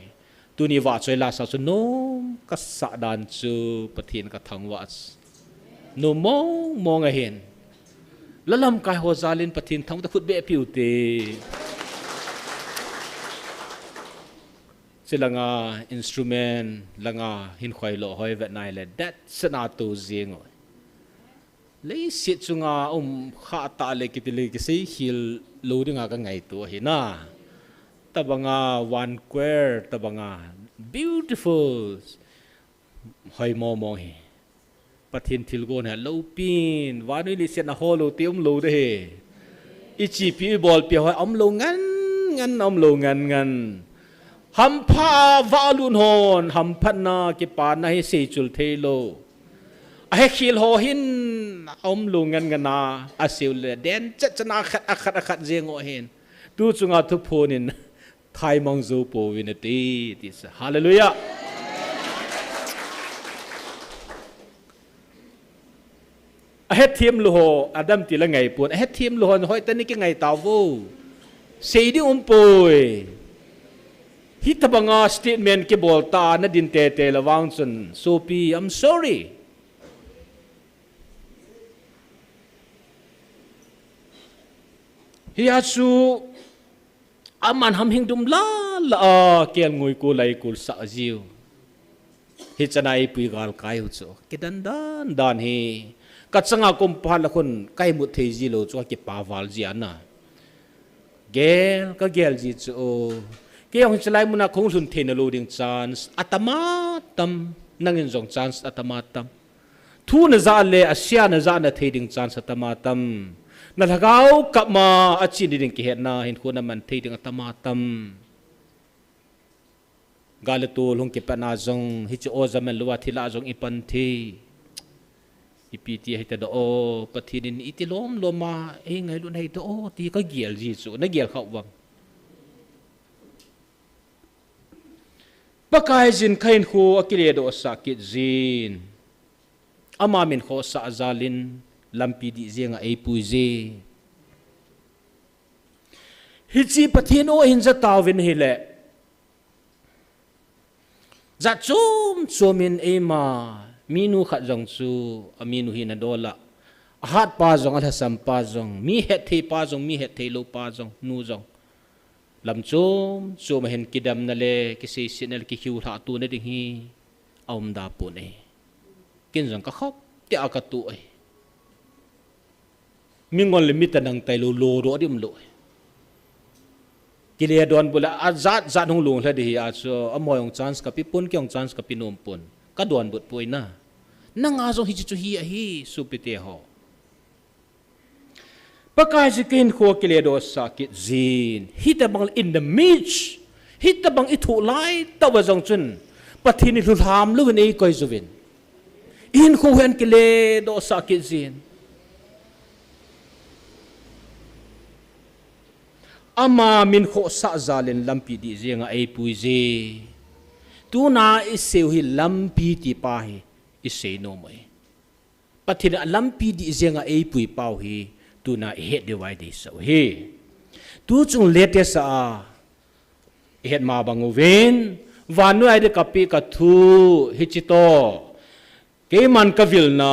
Tuni va choi la sa chu nom ka sa dan chu Pathen ka thangvah. Nom mong mong ahin. La lamkai ho jalin Pathen thangvah ta khut be piu te. Chilanga instrument langa hin khoi lo hoi vet nai le that sena to jing o. Leiset chunga um kha ta le kiti le kisei khil lo dinga ka ngaito hi na. Tabanga one choir, tabanga beautiful. hoi momo hi. Pathen thilgon hi aloupin, vannoi leiset a hol lou ti umlou ding ahi. Ichepi ibolpi ho umlou ngen ngen, umlou ngen ngen. Hampha valut hon, hamphatna kipana hi seichul theilou. Ahekhel ho hin umlou ngen ngen a, asei u le den chet chet a khat, akhat, akhat jeng u ahin. Tu chunga thuphon in thaimang jou pouvin ati, ti sa. Hallelujah. Ahethem lou ho, adam ti la ngai pon. Ahethem lou ho, hoitah in kingai tauvo. Sei ding umpoi. Hitobanga statement kibol ta, nadin tete le vang chun. Sopi, I'm sorry. Hia chu, aman hamhing dum lala a, kelngoi ko lai kul sa jiu. Hichana eipui galkai u chu. Kidan dan dan hi. Kachanga kompha la khun kaimut thei jilou chu, kipa val ji ana. Gel, kagel ji chu. Kei jong hichelai muna kahung lhun theina lou ding chance. Atama tam. Nangin jong chance atama tam. Thu naja le, asia naja nathei ding chance atama tam. Na lhagao kap ma, achi ni ding kihetna, hinkho naman thei ding atama tam. Gal le tol hung kipatna jong, hiche oja man louva thilha jong ipan thei. Ipi ti hita doh o, Pathen in iti lom lom a, eingailut hita o, ti kagel ji chu, nagel khah uvem? Pakaiyin kahinkho akile doh sah kit jin. Ama min khohsah jal in lampi dih jenga eipui je. Hiche Pathen o ahin ja tauvin ahile. Jat chom chom in eima minu khat jong chu aminu hi nadol a. Ahat pa jong, alhasam pa jong, mi hetthei pa jong, mi hetthei lou pa jong, nu jong. Lam chom chom a hin kidemna le, kiseisetna le, kikhiulhah tona ding hi aum da pon e. Ken jong kakhop tia katoh e. Mi ngol le mi tanang tailou, lo doh ding umlou e. Kile donbut le ajat jat hung lunglha ding hi a chu, amaho jong chance kape pon, kei jong chance kape nom pon. Kadonbut poi na. Nanga jong hiche chu hi ahi, sopite ho. Pakai chu kahinkho kile doh sah kit jin. Hitobang in the midst. Hitobang ithoh lai tah uva jong chun. Pathen in lhulham louvin eikoi jouvin. Ihinkho hin kile doh sah kit jin. Ama min khohsah jal in lampi dih jenga eipui je. Tuna isei u hi lampi ti pa hi isei nom u ahi. Pathen in alampi dih jenga eipui pau hi tuna ihet diu ahi deisah u ahi. Tu chung latest a ihet ma bang uvin, vannoi a ding kapeh kathu hiche toh. Keiman kavilna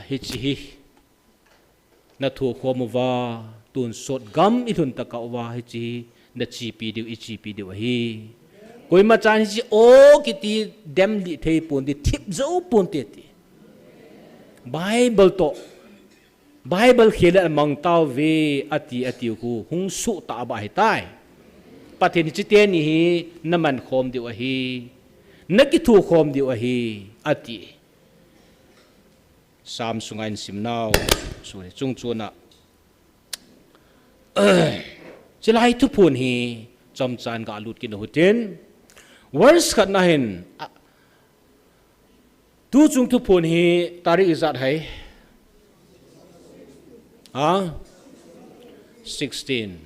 hiche hi. Nathokhom uva, tonsot gam ilhun tah uva, hiche hi nachepi diu, ichepi diu ahi. Koima chan hiche o kiti demlih thei ponte, thip jou ponte ti. Bible toh, Bible khel le amang tauve, ati, atiu khu, hung soh tah bah ahitai. Pathen in hiche teni hi namankhom diu ahi, nakithokhom diu ahi, ati. Psalm sunga ihin sim nau, sung hi chungchon a. Chulai thuphon hi chomchan galut kit u hitin. Verse khatna hin, a, tu chung thuphon hi tarik ijat ham? Ha? Sixteen.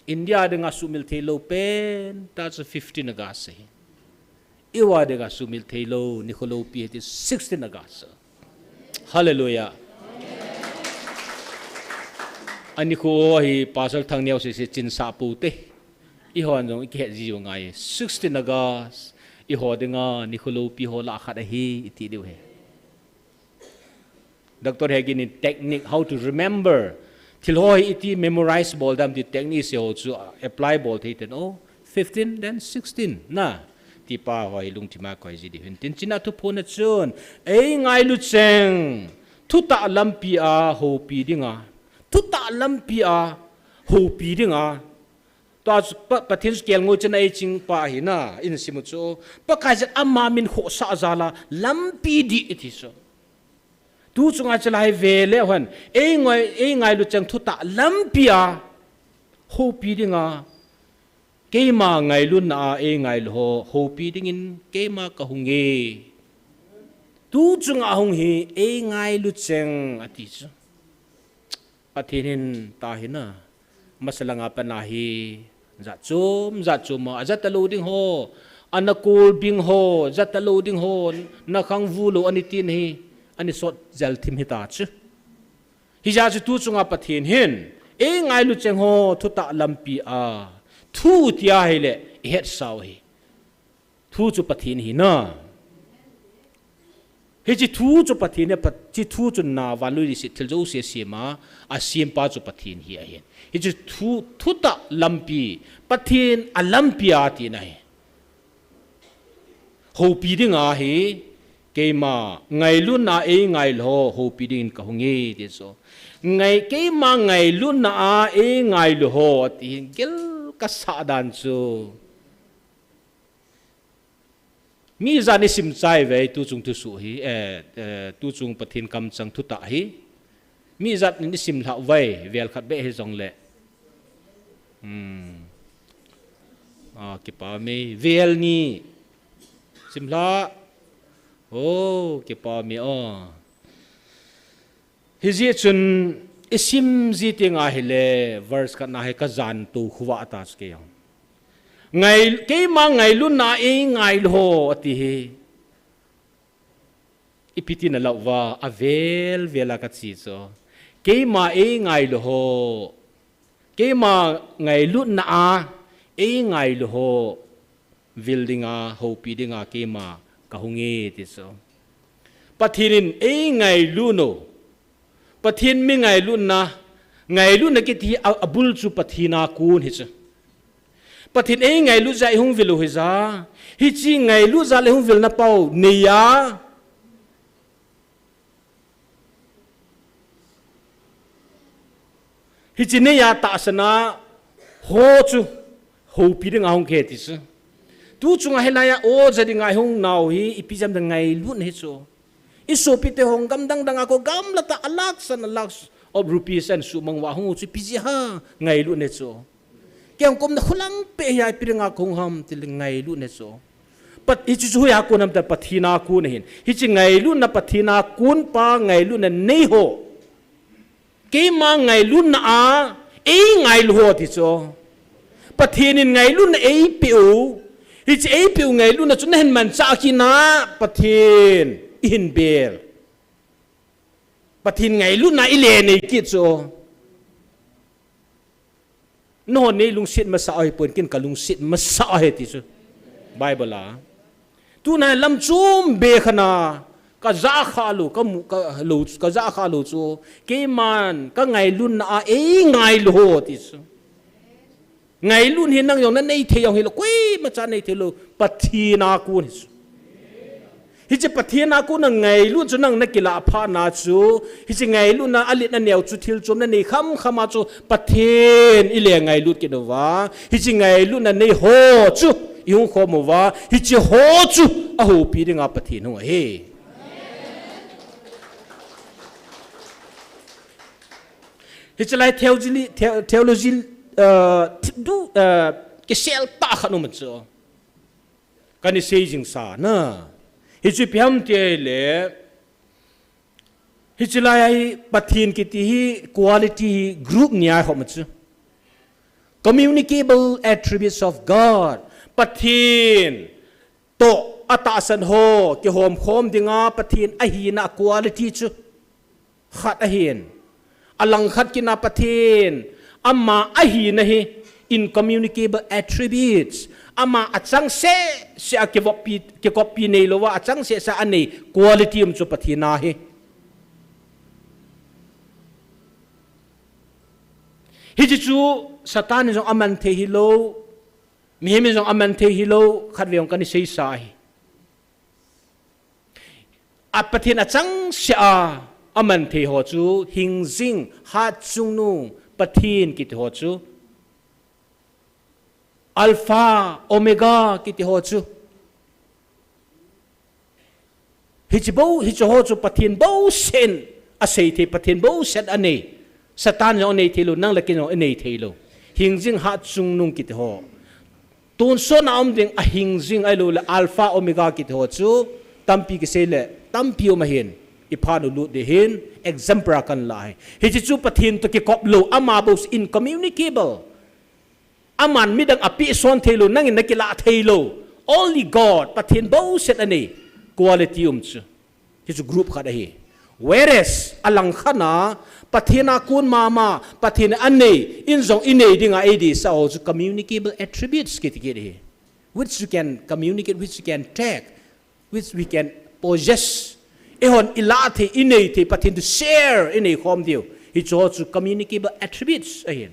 India dinga sumil theilou pentah chu fifteen August ahi. Eiho dinga sumil theilou, nikho loupi hiti sixteen August. Hallelujah. Anikho hi Pastor Thangneo sese chinsah poute. Eihon jong ikihet ji u ngai. Sixteen August. Eiho dinga nikho loupi ho lah khat ahi, iti diu ahi. Doctor Hagin in technique, how to remember. Thil ho hi iti memorize bol dam ti technique se ho chu apply bol thei ten. Oh, fifteen, then sixteen. Na, ti pa ho hi lungthim a koi ji diu hin tin china thuphon a chun. Eingailu cheng. Thutah lampi a houpi dinga. Thutah lampi a houpi dinga. Tua chu Pa-, Pathen chu kelngoi chana eiching pa ahi na, in simu chu. Pakaiyin ama min khohsah jal a lampi dih iti chu. Tu chunga chu lai ve le hen, ei ngoi, ei ngailu cheng thutah lampi a houpi dinga, keima ngailutna a ei ngailu ho houpi dingin keima kahung e. Tu chunga hung hi ei ngailu cheng ati chu. Pathen hin ta hi na, masa langa pana hi jat chom, jat chom a, ajat talou ding ho, ana kol bing ho, jat talou ding ho, na khang vu lou ani tin hi, ani sot jel thim hi ta chu. Hijeh chu tu chunga Pathen hin, ei ngailu cheng ho thutah lampi a thu tia hile, i hetsau hi. Thu chu Pathen hi na. Hiche thu chu Pathen hi, Pat-, hiche thu chu na vanlui leiset thil jouse asem a, asempa chu Pathen hi ahin. Hiche thu, thutah lampi, Pathen a lampi a tina hi. Houpi dinga hi, keima ngailutna a ei ngailu ho, houpi dingin kahung e, ti chu. Ngai, keima ngailutna a ei ngailu ho, ti hin gel kasah dan chu. Mi ijat in isim chai uve, tu chung thusoh hi, eh, eh, tu chung Pathen kamcheng thutah hi. Mi ijat in isim lhah uve, vel khat beh hijong le. Hmm. Ah, kipa me, vel ni. Sim lhah. Oh, kipa me, oh. Hijeh chun isim ji teng ahile, verse khat na hi kajan tou khuva ta chu kei jong. Ngai, keima ngailutna a ei ngailu ho ati hi. Ipi tina lau va, avel vel a kache chu. Keima ei ngailu ho. Keima ngailutna a ei ngailu ho. Vil dinga, houpi dinga, keima kahung e ti chu. Pathen in ei ngailu nu. Pathen mi ngailutna, ngailutna kiti hi a, abul chu Pathen a kon hi chu. Pathen ei ngailut jeh a ihung vil u hija, hiche ngailut jeh a ihung vilna pau, neiya. Hiche neiya tahsan a, ho chu, houpi dinga hung khe ti chu. Tu chunga hilaiya, o ja dinga ihung nau hi, ipi jeh ham itileh ngailutna hi chu. Isopi te hung gamdang dang a kon gamla tah a lakhsan a lakhs of rupees a suhmang uva hung u chu ipi jeh ham ngailutna chu. Kei hung komna khulang peh hi ipi dinga kahung ham tileh ngailutna chu. Pat hiche chu hoiya kon ham itileh Pathen a kon ahin. Hiche ngailutna Pathen a kon pa ngailutna nei ho. Keima ngailutna a, ei ngailu ho ti chu. Pathen in ngailutna eipeh u. Hiche eipeh u ngailutna chu nahin manchah kit na Pathen ihin bel. Pathen ngailutna ile nei kit chu. Nangho nei lungset masa u hipon ken kalungset masa u ahi ti chu. Bible a. Tuna lam chom be khat na, kaja kha lou, kamu, ka lou, kaja kha lou chu. Keiman, kangailutna a, ei ngailu ho ti chu. Ngailut hi nang jong nanei thei jong hilou, koima cha nei thei lou, Pathen a kon hi chu. Hiche Pathen a kon a ngailut chu nang nakilah phat na chu, hiche ngailutna alet aneo chu thil chom nanei kham kham a chu Pathen ile ngailut kit uva. Hiche ngailutna nei ho chu ihung khom uva. Hiche ho chu ahoupi dinga Pathen hung ahi. Hiche lai theology, the-, theology, uh, th-, du, uh, kisel tah khat um chu. Kana sei jing sa na. Hichu ipi ham tileh, hiche lai a hi Pathen kiti hi quality hi group ni a hom chu. Communicable attributes of God. Pathen toh atahsan ho kihom khom dinga Pathen ahina quality chu. Khat ahin. Alangkhat kit na Pathen, ama ahina hi incommunicable attributes. Ama achangseh seh a kivoppi, kikoppi neilou a, achangseh seh a anei quality um chu Pathen a hi. Hiche chu Satan in jong aman thei hilou, mihem in jong aman thei hilou, khatvei jong kana sei sa ahi. A Pathen achangseh a, aman thei ho chu, hingjing, hatchungnung, Pathen kiti ho chu. Alpha, Omega kiti ho chu. Hiche bou, hiche ho chu Pathen bou sen asei thei, Pathen bou sen anei. Satan jong anei thei lou, nang le kei jong anei thei lou. Hingjing hatchungnung kiti ho. Tonsot a um ding a hingjing ahilou le Alpha Omega kiti ho chu tampi kisei le tampi um ahin, i phat u lut ding hin example a kan la ahi. Hiche chu Pathen toh kikop lou, ama bou incommunicable. Aman midang a pehson thei lou, nangin na kila thei lou. Only God, Pathen bou sen anei quality um chu. Hichu group khat ahi. Whereas, alang khat a, Pathen a kon mama, Pathen anei, in jong inei dinga ei deisah ho chu communicable attributes kiti kit ahi. Which you can communicate, which you can take, which we can possess. Eihon ila thei, inei thei, Pathen toh share, inei khom diu. Hichu ho chu communicable attributes ahin.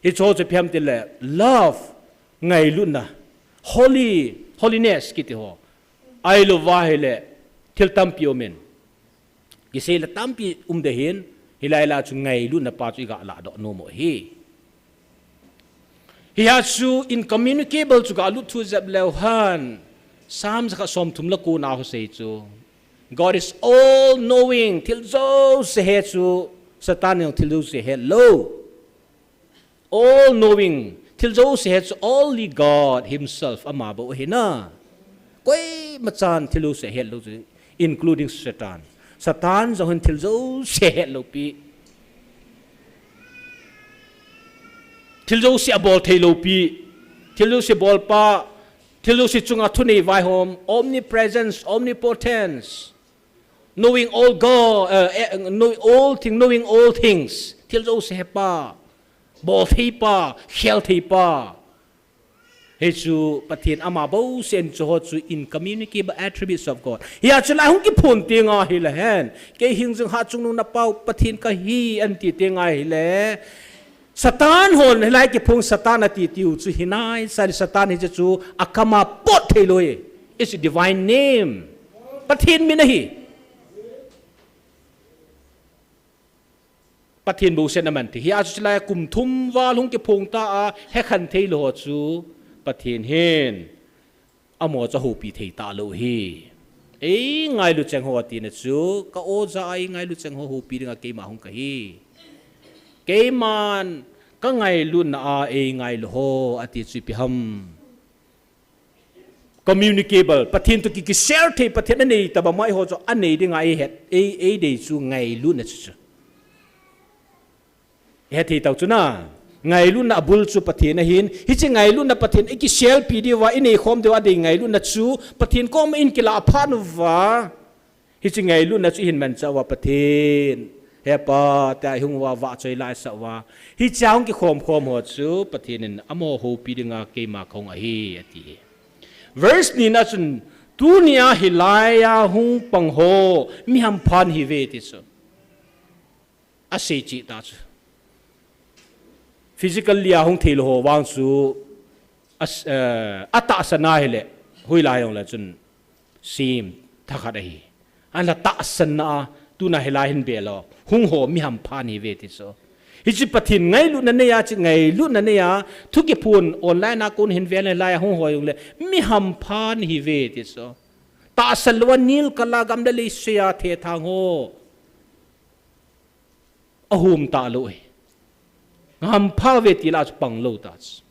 Hichu ho chu ipi ham tile, love, ngailutna, holy, holiness kiti ho. Ahilou va ahile, thil tampi um in. Kisei le tampi um ding hin, hilai la chu ngailutna pa chu i ga ladoh nom u ahi. Hiya chu incommunicable chu ga lut thu jep leu hen, Psalm jakhat somthum le ko na ho sei chu, God is all knowing, thil jouse he chu, Satan in thil jouse he lou. All knowing, thil jouse he chu only God himself, ama bou ahi na. Koima chan thil jouse he lou chu, including Satan. Satan jong hin thil jouse he lou pi. Thil jouse abol thei lou pi. Thil jouse bol pa. Thil jouse chunga thunei vaihom. Omnipresence, omnipotence. Knowing all God, uh, eh, know all thing, knowing all things. Thil jouse he pa, bol thei pa, khel thei pa. Hichu Pathen ama bou sen chu ho chu incommunicable attributes of God. Hiya chu lai hung kiphong teng ahile hen. Kei hingjing hatchungnung na pau Pathen kahi anti teng ahile. Satan hon hilai kiphong Satan ati tiu chu hinai, sali Satan hiche chu akam a pot thei lou hi. It's a divine name. Pathen min ahi. Pathen bou sen aman thei. Hiya chu hilai kum thum val hung kiphong ta a, hekhen thei lou ho chu Pathen hin. Amaho chu ahoupi thei talou hi. Ei ngailu cheng ho tina chu, ka oja a ei ngailu cheng ho houpi dinga keima hung kahi. Keiman ka ngailutna a ei ngailu ho ati chu ipi ham. Communicable, Pathen toh ki, kishare thei, Pathen anei tobang mai ho chu anei dinga ei het, ei, ei dei chu ngailutna chu chu. Hethei tau chu na. Ngailutna abul chu Pathen ahin. Hiche ngailutna Pathen i kiselpi diuva, i neikhom diuva, adei ngailutna chu Pathen koma in kila phat uva. Hiche ngailutna chu i hin manchah uva Pathen. He Pa, tia i hung uva, vahchoi la i sah uva. Hichea hung kikhom khom ho chu Pathen in amaho houpi dinga keima kahung ahi, ati hi. Verse ni na chun, tunia hilaiya hung pang ho, mi hampha nahiuve ti chu. Asei cheh ta chu. Physically a hung thei lou ho vang chu, a, eh, atahsan a hile, hoilai jongle chun, sim thakhat ahi. Ahinla tahsanna a, tuna hilai hin ve lou, hung ho mi hampha nahiuve ti chu. Hiche Pathen ngailutna neiya, hiche ngailutna neiya, thu kiphong online a kon hin ve le hilaiya hung ho jongle, mi hampha nahiuve ti chu. Tahsan louva nil kala gam le lei seiya thethang ho. Ahum talou hi. Hampha uve ti la chu pang lou ta chu.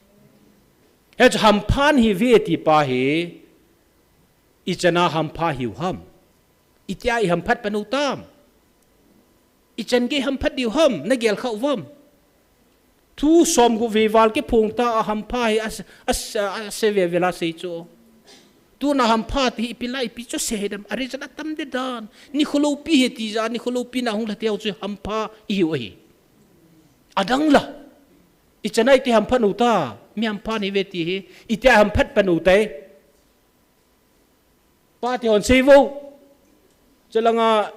Hichu hampha nahiuve ti pa hi, ichan a hampha hiu ham. Itia i hamphat pan u tam. Ichan gei hamphat diu ham, na gel kha uvam. Thu som gup vei val kiphong ta a hampha hi a, a, a, ase ve ve la sei chu. Tuna hampha ti hi ipi la ipi chu sei dem, a reason atam deh dan. Nikho loupi hi ti ja, nikho loupi na hung la teu chu hampha i hiu ahi. Adang la. Ichan a iti hamphat u ta, mi hampha nahiuve ti hi, itia hamphat pan u tai. Pate hon sei vo. Chalanga,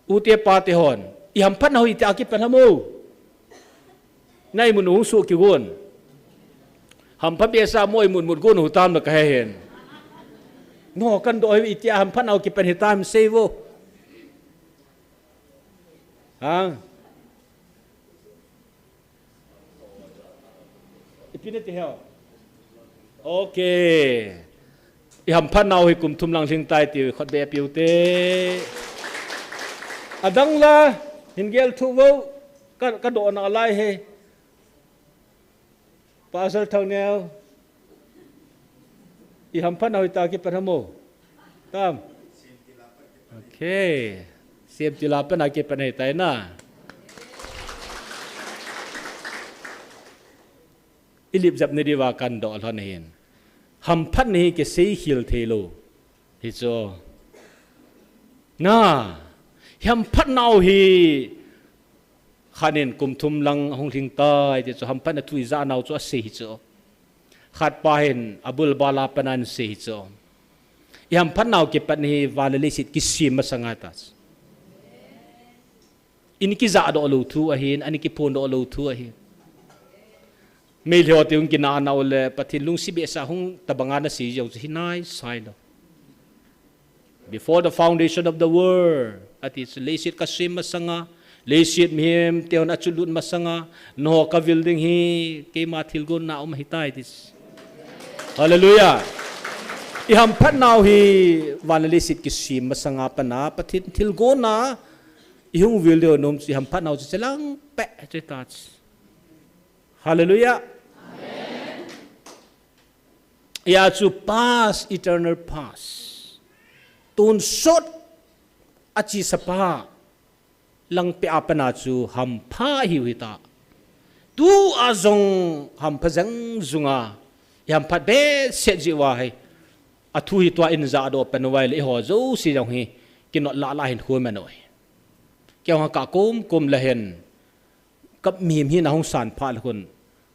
u te pate hon. I hamphat na ho itia kipan ham o. Na imut u hung soh kigon. Hampha behseh mo imut mut gon u tam na kahe hen. No, kan doh itia hamphat na ho kipan hitam sei vo. Ha? I Pina ti heo. Okay. I hamphat nau hi kum thum lang lhing tai ti khut be piu te. Adang la, hin gel thu vo, ka, ka do na lai he. Pastor Thang Neo. I hamphat nau hi ta ki pan hamo. Tam. Okay. Siam ti la pan a ki pan he tai na. I lip jap ni diva kan do lhon hin. Hamphat ni hi kisei khel thei lou. Hi chu. Na. Hamphat nau hi. Khanin kum thum lang hung lhing tai ti chu hamphat na thu i ja nau chu a sei hi chu. Khat pa hin a bul bal a pan an sei hi chu. I hamphat nau kipat ni hi van le leiset kisem masanga ta chu. In kija do lou thu ahin, an kiphon do lou thu ahin. Meilhei ho te hung kina nau le, Pathen lungset behseh hung tabanga na sei jong chu hi nai sai lou. Before the foundation of the world, ati chu leiset ka sem masanga, leiset mihem te hon a chu lut masanga, nangho ka vil ding hi, keima thilgon na um hi tai ti chu. Hallelujah. I hamphat nau hi, van le leiset kisem masanga pan a, Pathen thilgon na, i hung vil ding nom chu i hamphat nau chu chelang pe, che ta chu. Hallelujah. Amen. Hia chu past, eternal past. Tonsot a chesa pa lang pe a pan a chu hampha hiu hi ta. Tu a jong hampha jeng junga i hamphat behseh ji uva hi. A thu hi tua in ja do pen uva le i ho jouse jong hi kinot la la hin khu men oi. Kei hung ka kum kum le hen. Ka mihem hi na hung san pha le khun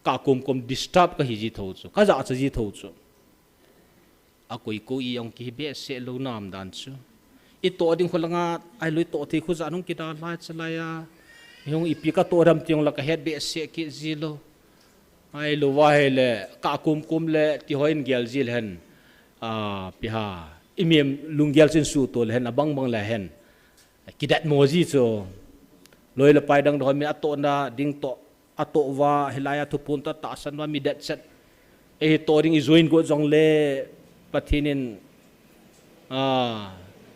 ka kum kum disturb ka hi ji tho chu, ka ja cha ji tho chu. A koi ko i ong ki hi behseh lou nam dan chu. I to ding khu langa, ai lui to thei khu ja nung ki da lai cha lai a. Hung ipi ka to dam ti ong la ka het behseh ki ji lou. Ai lou va he le, ka kum kum le ti ho in gel ji le hen. A, pi ha. I mihem lunggel chin su to le hen, a bang bang le hen. Kidat mo ji chu. Loi le pai dang do mi a to na ding to. A to va, hilai a thupun ta tahsan va mi det set. Ei to ding i join go jong le Pathen in, a,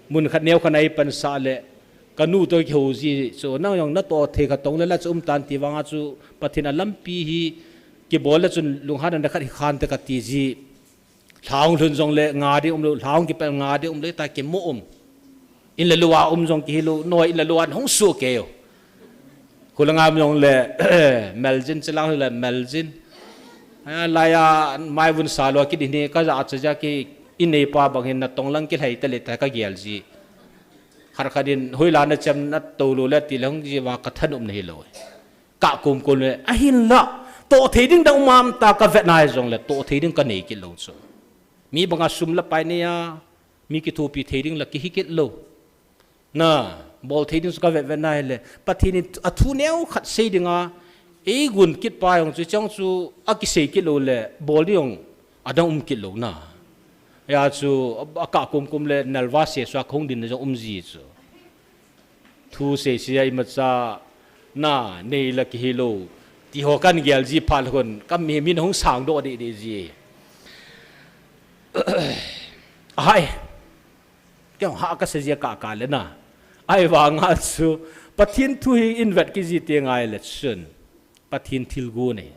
mun khat neo khat nai pan sa le ka nu to ki ho ji chu nang jong na to thei kha tong le la chu um tan ti vanga chu Pathen a lampi hi kibol le chun lunghan na khat hi khan te ka ti ji. Lhang lhun jong le nga ding um lou, lhang kipel nga ding um lou, ta kimu um. In le lua um jong ki hi lou, noi in le lua hung su ke yo. Khulanga um jong le, meljin chilang le meljin. Aya, laya, mai vun sa lua ki di ni, ka ja cha ja ki, in nei pa bang hin na tong lang ki lhai te le ta ka gel ji. Khar kha din, hui la na chem na to lou le ti le hung ji va ka than um na hi lou. Ka kum kum le, ahin la, to thei ding dang um am ta ka vet nai jong le, to thei ding ka nei ki lou chu. Mi banga sum la pai nei a, mi kithopi thei ding la ki hi kit lou. Na, bol thei ding chu ka vet vet nai le, Pathen in a thu neo khat sei ding a, ei gun kit pa jong chu, chang chu, a ki sei kit lou le, bol ding jong, a dang um kit lou na. Ya chu, a ka kum kum le, nalva se sua khong din na jong um ji chu. Thu sei sei a imacha na nei la ki hi lou. Ti ho kan gel ji pha lhon, ka mi, min hung sang do di di ji. Ahai. Kei ha ka sa ji ka ka le na. Ai vanga chu, Pathen thu hi in vet ki ji ti ngai le chun. Pathen thilgon e.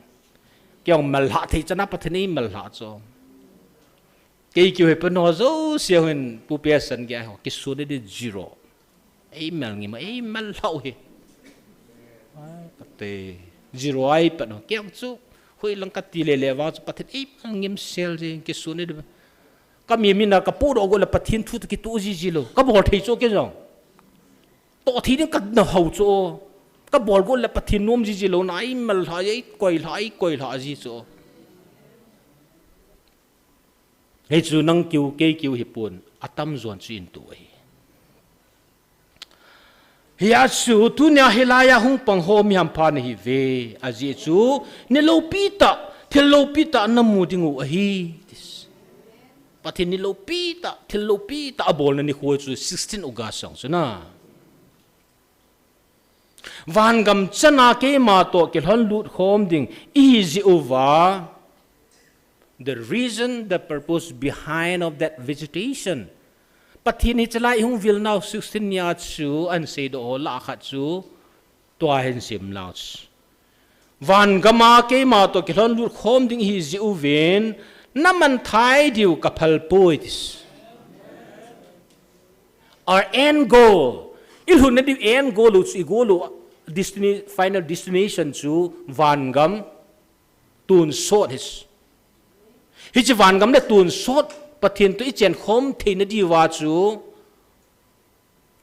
Kei mal ha thei chana Pathen ei mal ha chu. Kei kiu he pa no jouse hin pu pe san ge ho, ki sun de zero. Ei mal ngim, ei mal hlau hi. Ai, ka te, zero ai pa no. Kei chu, hui lang ka ti le le vang chu Pathen ei mal ngim sel je, ki sun de. Ka mi mi na ka pu do go le Pathen thu to ki tu ji ji lou. Ka bol thei chu kei jong. To thei ding ka na hau chu. Ka bol go le Pathen nom ji ji lou na ei mal hla, ei koi hla, ei koi hla ji chu. Hei chu nang kiu, kei kiu hi pun, a tam zuan chu in tu ahi. Hia chu tunia hilai a hung pang ho mi hampha na hi ve, a ji chu, ni lopi ta, thil lopi ta na mu ding u ahi. Tis. Pathen ni lopi ta, thil lopi ta, a bol na ni khu chu sixteen August sang chu na. Vangam chana keima to kilhon lut khom ding ihi ji uva. The reason, the purpose behind of that visitation. Pathen hi chalai hung vil nau sixteen nia chu ahin seidoh ho lah khat chu tua hin sim nau chu. Van gama keima toh kilhon lut khom ding hi jeh uvin, na mangthah diu ka phal poi ati. Our end goal. I lhunna diu end goal u chu i goal u destiny, final destination chu van gam tonsot hi. Hiche van gam le tonsot Pathen toh i chen khom theina diuva chu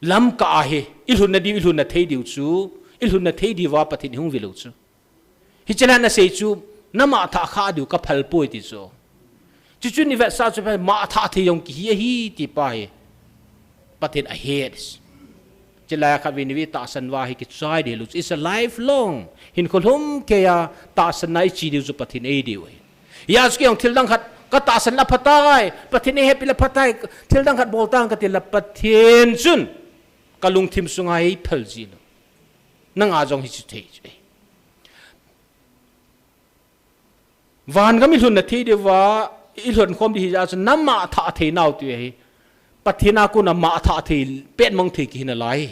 lamkah ahi, i lhunna diu, i lhunna thei diu chu, i lhunna thei diuva Pathen i hung vil u chu. Hiche lai a ana sei chu, na mangthah kha diu ka phal poi ati chu. Chuchu i vetsah chu, mangthah thei jong kihi ahi ti pa hi Pathen ahet. Chulai a khatvei nivei tahsan uva hi kichai ding lou chu. It's a lifelong. Hinkho lhumkeiya tahsan na i chi diu chu Pathen ei diu ahi. Hijeh chun kei jong thil dang khat ka tahsan le phatai, Pathen ei hepeh le phatai, thil dang khat bol tang kati le Pathen chun ka lungthim sunga ei phal ji lou. Nanga jong hichu thei chu. Van gam i lhunna thei diuva, i lhun khom ding hijeh chun na mangthah thei nau ti ahi. Pathen a kona mangthah thei, petmang thei kihi nalai.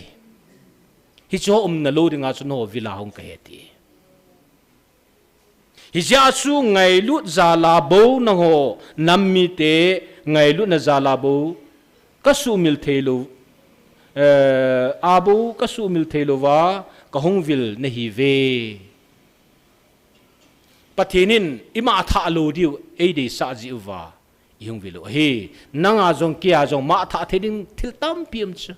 Hichu umna lou dinga chu nangho vil a hung kahi ati. Hijeh chun ngailut jal a bou nangho nam mite ngailutna jal a bou ka sumil thei lou, eh, a bou ka sumil thei louva ka hung vil nahi uve. Pathen in i mangthah lou diu ei deisah jeh uva i hung vil u ahi. Nanga jong keija jong mangthah thei ding thil tampi um chu.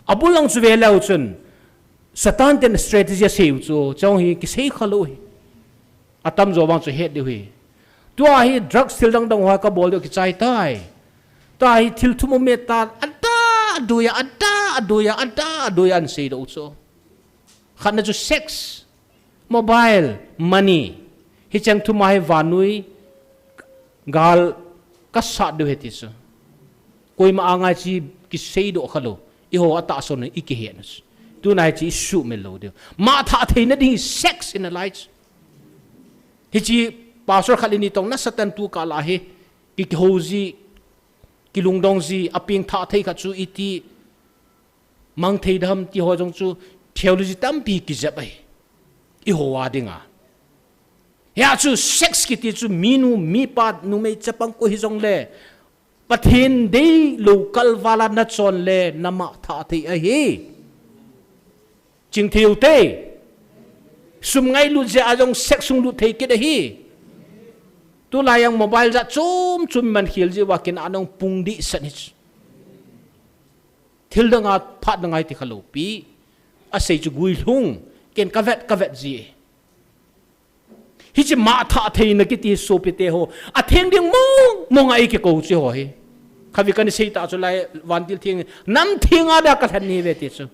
Abul lang chu ve leu chun Satan ten strategy asei u chu, chong hi kisei kha lou hi. Atamjo vang chu het diu hi. Tua hi drugs thil dang dang ho ka bol diu kichai tai. Tua hi thil thum um e ta, ada aduiya, ada aduiya, ada aduiya ahin seidoh u chu. Khatna chu sex, mobile, money. Hicheng thum a hi vannoi gal kasat diu ahi ti chu. Koima anga hiche kiseidoh kha lou. Eiho atahsan u i kihet u chu. Tuna hiche i sumil lou diu. Mangthah theina ding hi sex in a life. Hiche pastor khat le ni toh na Satan tu kah lah hi. Ki, kihou ji, kilungdong ji, apengthah thei khat chu iti. Mang thei dem ti ho jong chu theology tampi kijep ahi. Eiho a dinga. Hia chu sex kiti chu minu, mipa, numei chapang koi hijong le. Pathen deilou kalval a nachon le na mangthah thei ahi. Ching thei u te. Sum ngailut jeh a jong sex hung lut thei kit ahi. Tulai a mobile jat chom chom man khel jeh uva kin a nung pung dih san hi. Thil dang a phat dang a hi ti kha lou pi. Asei chu guilhung. Ken ka vet, ka vet ji. Hiche mangthah theina kiti sopi te ho. Atheng ding mong mong a i kikou chu ho hi. Khatvei kana sei ta chu lai vantil theng. Nam theng a dia ka lhen nahi uve ti chu.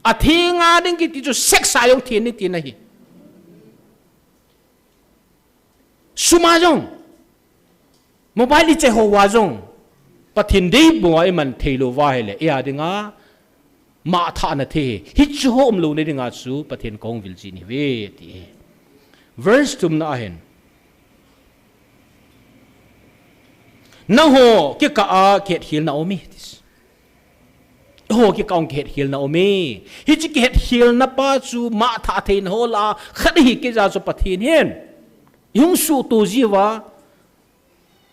Atheng a ding kiti chu sex a jong theng nahi ti nahi. Sum a jong. Mobile i chai ho uva jong. Pathen deibou a i man thei lou uva ahile. Eia dinga. Mangthah na thei. Hichu ho um lou na dinga chu. Pathen kahung vil ji nahi uve ti. Verse thum na ahin. Nangho kikah a kihetkhel na um e. Ho kikah a kihetkhelna um e. Hiche kihetkhelna pa chu mangthah theina ho lah a khat ahi kit jeh a chu Pathen hin. I hung suhto jiuva.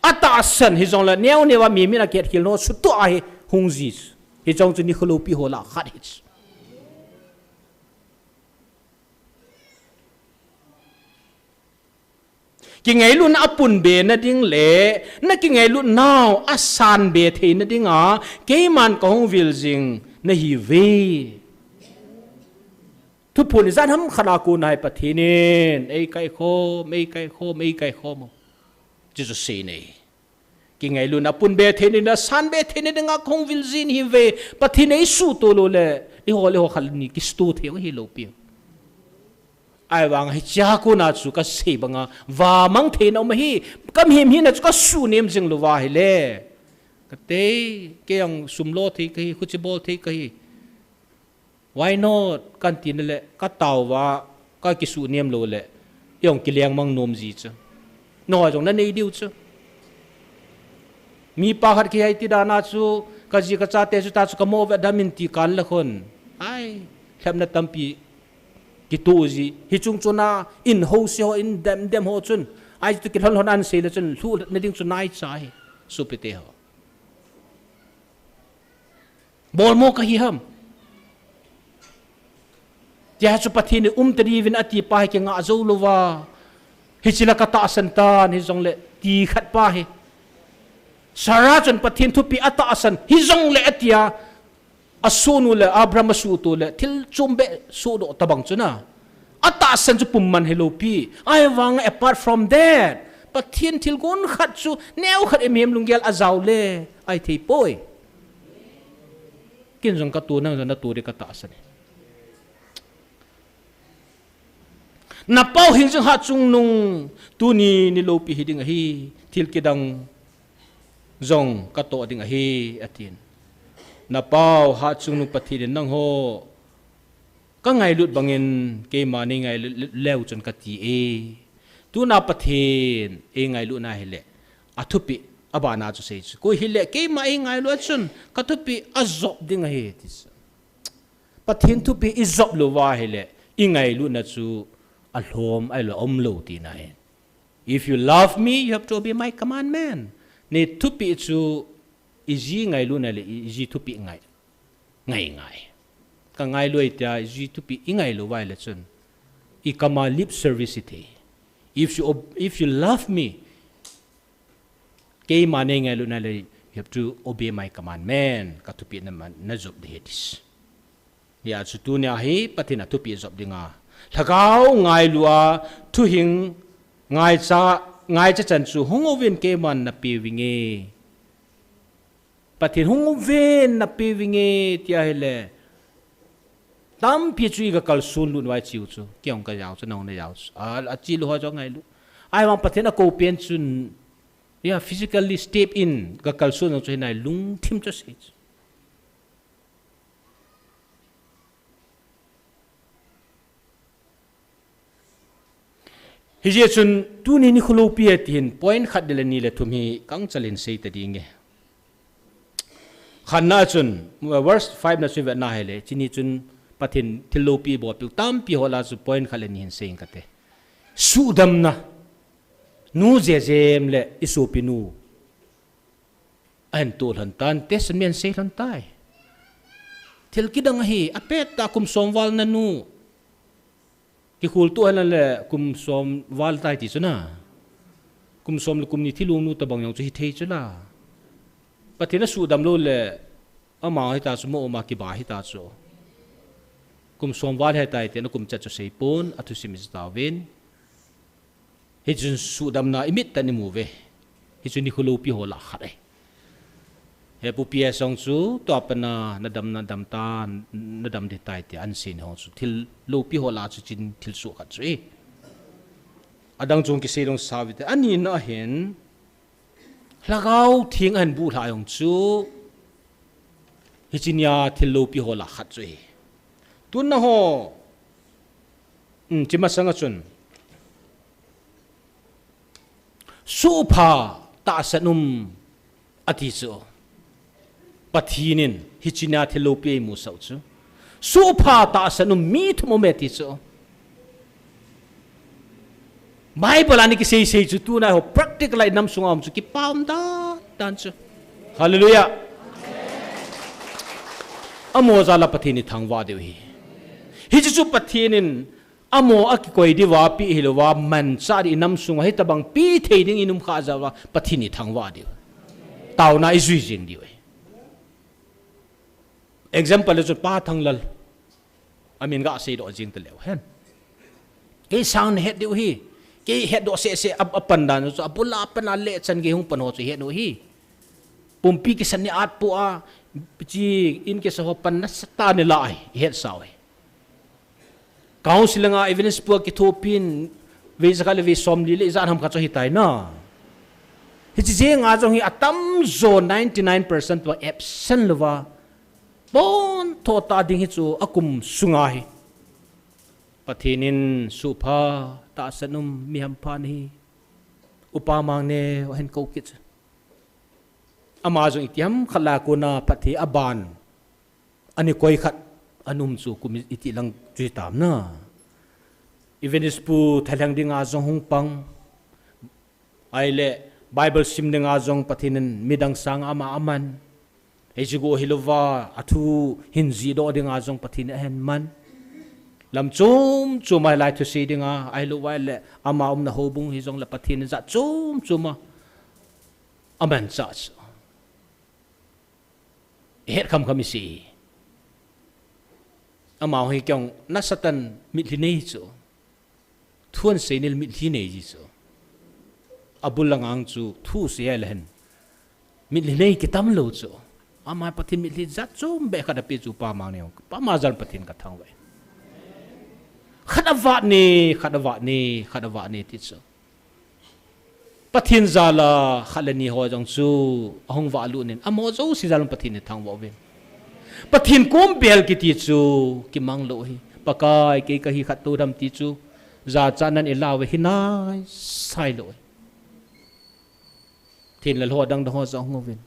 Atahsan hijongle neo neo a mi min a kihetkhelna ho suhto a hi hung ji. Hiche jong chu nikho loupi ho lah a khat ahi. Kingailutna apunbe na ding le, na kingailutnau asanbe theina dinga, keiman kahung vil jing nahi uve. Thuphon ijat ham khat a kon a hi Pathen in, ei kaikhom, ei kaikhom, ei kaikhom. Chuchu sei nei. Kingailutna apunbe theina dinga, asanbe theina dinga kahung vil jing nahi uve. Pathen in eisuhto lou le, eiho le eiho khat ni kisuhto thei u ahi loupi. Ahivang hichea kona chu kasei banga, vamang theina um ahi, kamihem hina chu kasuhnem jing louva ahile. Kati, kei jong sum lo thei kahi, khuche bol thei kahi. Why not? Kanti nale, katao uva, kakisuhnem lou le, jong kilengmang nom ji chu. Nangho jong nanei diu chu. Mi pakhat kihei ti dan a chu, kaji kachate chu ta chu kamo ve dam in ti kan la khun. Ai, lhepna tampi kituh ji. Hiche chung chun a, in ho se ho, in dem dem ho chun. Ai chu kilhon lhon an sei le chun, lhuh na ding chu naicha hi. Sopite ho. Bolmo kahi ham. Tia chu Pathen in um tadiuvin ati pa hi kingah jou louva. Hiche la katahsan tan hijongle ti khat pa hi. Sarah chun Pathen thupeh atahsan hijongle atia. Asohnu le Abraham asuhtoh le thil chom beh sohdoh tabang chu na. Atahsan chu pumman hilou pi. Ahivang apart from that. Pathen thilgon khat chu neokhat imihem lunggel ajao le. Ahi thei poi. Ken jong katoh nang jong natoh ding katahsan e. Napao hing jing Hatchungnung tuni niloupi hiding ahi, thil kidang jong katoh ding ahi, atin. Napao Hatchungnung Pathen in nangho kangailut bangin keima neingailut leu chun kati e. Tuna Pathen eingailut na hile, athupeh, abana chu sei chu. Koi hile, keima eingailut a chun, kathupeh ajop ding ahi, ti chu. Pathen thupeh ijop louva hile, ingailutna chu alhom, ahilou, aumlou tina ahi. If you love me, you have to obey my commandment. Nei thupeh chu iji ngailutna le iji thupeh ngai, ngai ngai. Kangailu e tia iji thupeh ingailu uva ahile chun, ikam a lip service ithei. If you ob-, if you love me, keima neingailutna le, you have to obey my commandment. Kathupeh na man, najop ding ahi ati. Hijeh chun tunia hi Pathen a thupeh jop dinga, lhagao ngailu a, thuhing ngaicha, ngaicha chan chu hung uvin keiman napeh uvinge. Pathen hung uvin napeh uvinge tia ahile, tampi chu igakalson lut uva ichiu chu. Kei jong kajao chu, nahung najao chu. A, achelu ho jong ngailu. Ahivang Pathen akou pen chun, ya, physically step in, gakalson jong chu hinai lungthim chu sei chu. Hijeh chun tuni nikho loupi e tihin point khat le ni le thum hi kangchal in sei ta dinge. Khatna chun, verse five na chu vetna ahile, chuni chun Pathen thil loupi bolpeh u tampi ho lah a chu point khat le ni hin sei inge kati. Suhdamna, nu Jejeb le isopinu ahin toh lhon tan, test mi ahin sei lhon tai. Thil kidang ahi, apet tah kum som val nanu. Kikhol toh hen lang le kum som val tai ti chu na. Kum som le kum ni thilong nu tabang jong chu hithei chu la. Pathen asuhdam lou le, ama hita chu, mo ama kiba hita chu. Kum som val ahitai tia kum chet chu seipon, athusim ijui tauvin. Hichun suhdamna imit tah in imu uve. Hichu nikho loupi ho lah a khat ahi. He Pu P S jong chu, tua pat na, nadam, nadam tan, nadam ding tai tia ahin sei ho chu. Thil loupi ho lah a chu hiche thil soh khat chu ahi. Adang chu kisei dong save te. Anina hin, Lhagao Theng ahin bulhah jong chu, hiche nia thil loupi ho lah a khat chu ahi. Tun nangho, um, hiche masanga chun, sohpha tahsan um ati chu. Pathen in hiche nia thil loupi eimusah u chu. Sohpha tahsan um mi thum aume ati chu. Bible a ana kisei sei chu tuna ho practical a inam sunga um chu kipa um dan dan chu. Hallelujah. Amaho jal a Pathen ithangvah diu ahi. Hiche chu Pathen in amaho akikoi diuva apeh hilouva, manchah ding inam sunga hitabang peh thei ding in um khah jeh uva Pathen ithangvah diu. Taona ijui jing diu ahi. Example le chun Pa Thanglal. Amin gasei doh jing taleu hen. Kei sang nahet diu ahi. Kei hetdoh seh seh a, apan dan chu, abul a pan a le chan gei hung pan ho chu ihet u ahi. Pumpi kisan ni at pua, hiche in kisa ho pan nasatah in ilah ahi, ihetsa u ahi. Council langa evidence pua kithopin, vei jakhat le vei somli le ijat ham khat chu ahitai na. Hiche jenga jong hi atamjo ninety nine percent tua absent louva. Pontho tah ding hi chu akum sunga hi. Pathen in sohpha tahsan um mi hampha nahi. Upa Mangneo ahin kou kit chu. Ama jong itiham khat lai a kona phatthei aban. Ani koi khat anum chu kum iti lang chu hitam na. Evangelist Pu thalheng dinga jong hung pang. Ahile Bible sim dinga jong Pathen in midang sanga ama aman. Hiche go hilouva, athu hin jihdoh dinga jong Pathen in ahin man. Lam chom chom a hilai thusei dinga, ahilouva le ama umna houbung hijongle Pathen in jat chom chom a amanchah chu. Ihet kham kham isei. Amaho hi keiin nasatah in mitlhi nei chu. Thu asei nile mitlhi nei ji chu. Abul langa chu thu sei ahile hin mitlhi nei kitam lou chu. Ama Pathen mitlhi jat chom beh khat apeh chu Upa Mangneo. Ama jal Pathen kathangvah e. Khat avat ni, khat avat ni, khat avat ni ti chu. Pathen jal a khat le ni ho jong chu ahung vah lut in, amaho jouse jal in Pathen in thangvah uvin. Pathen kom bel kiti chu kimang lou ahi. Pakai, kei kahi khat toh dam ti chu jachat nan ilah uve, hinai sai lou ahi. Pathen le lou dang dang ho jong hung uvin.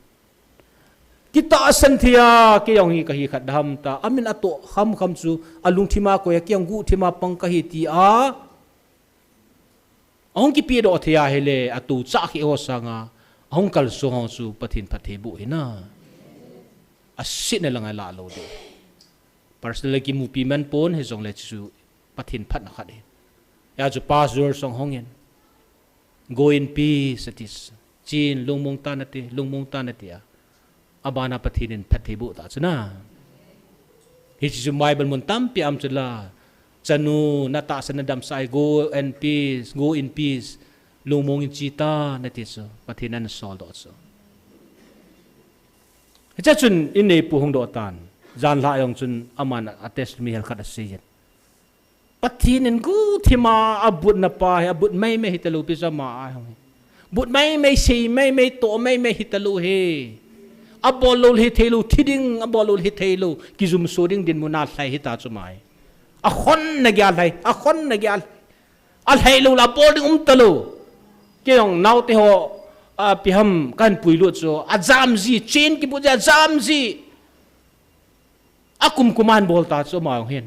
Kitahsan thei a, kei jong hi kahi khat dam ta. Amin atoh kham kham chu alungthim a koi a, kei jong guhthim a pang kahi ti a. Ahung kipedoh thei ahile, atoh chah khe ho sanga, ahung kalsong ho chu Pathen phattheiboh ahi na. Asetna langa ilah lou ding. Personal a kimupi man pon hijongle chu Pathen phatna khat ahi. Hia chu Pastor Joel jong hung in. Go in peace, ati. Chen, lungmong tan ati, lungmong tan ati a. Abana Pathen in phattheiboh ta chu na. Hiche chu Bible mun tampi a um chu la. Chanu, natahsan nadamsah e, go in peace, go in peace. Lungmong in che tan ati chu. Pathen in ahin soldoh chu. Hiche chun in neipu hung doh tan. Janhi a jong chun aman a testimony hel khat asei in. Pathen in guhthim a abutna pa hi, abut maimai hita lou pi chu ama a hung hi. But maimai, sei maimai, toh maimai hita lou hi. Abol lou hithei lou, thi ding, abol lou hithei lou, kijumso ding dinmun a lhai hita chu ama hi. Akhonna gei a lhai, akhonna gei a lhai. Alhai lou le abol ding um ta lou. Kei jong naote ho, a, ipi ham kahin puilut chu. Ajam ji, chen kibut ji, ajam ji. Akum kum a ahin bol ta chu ama jong hin.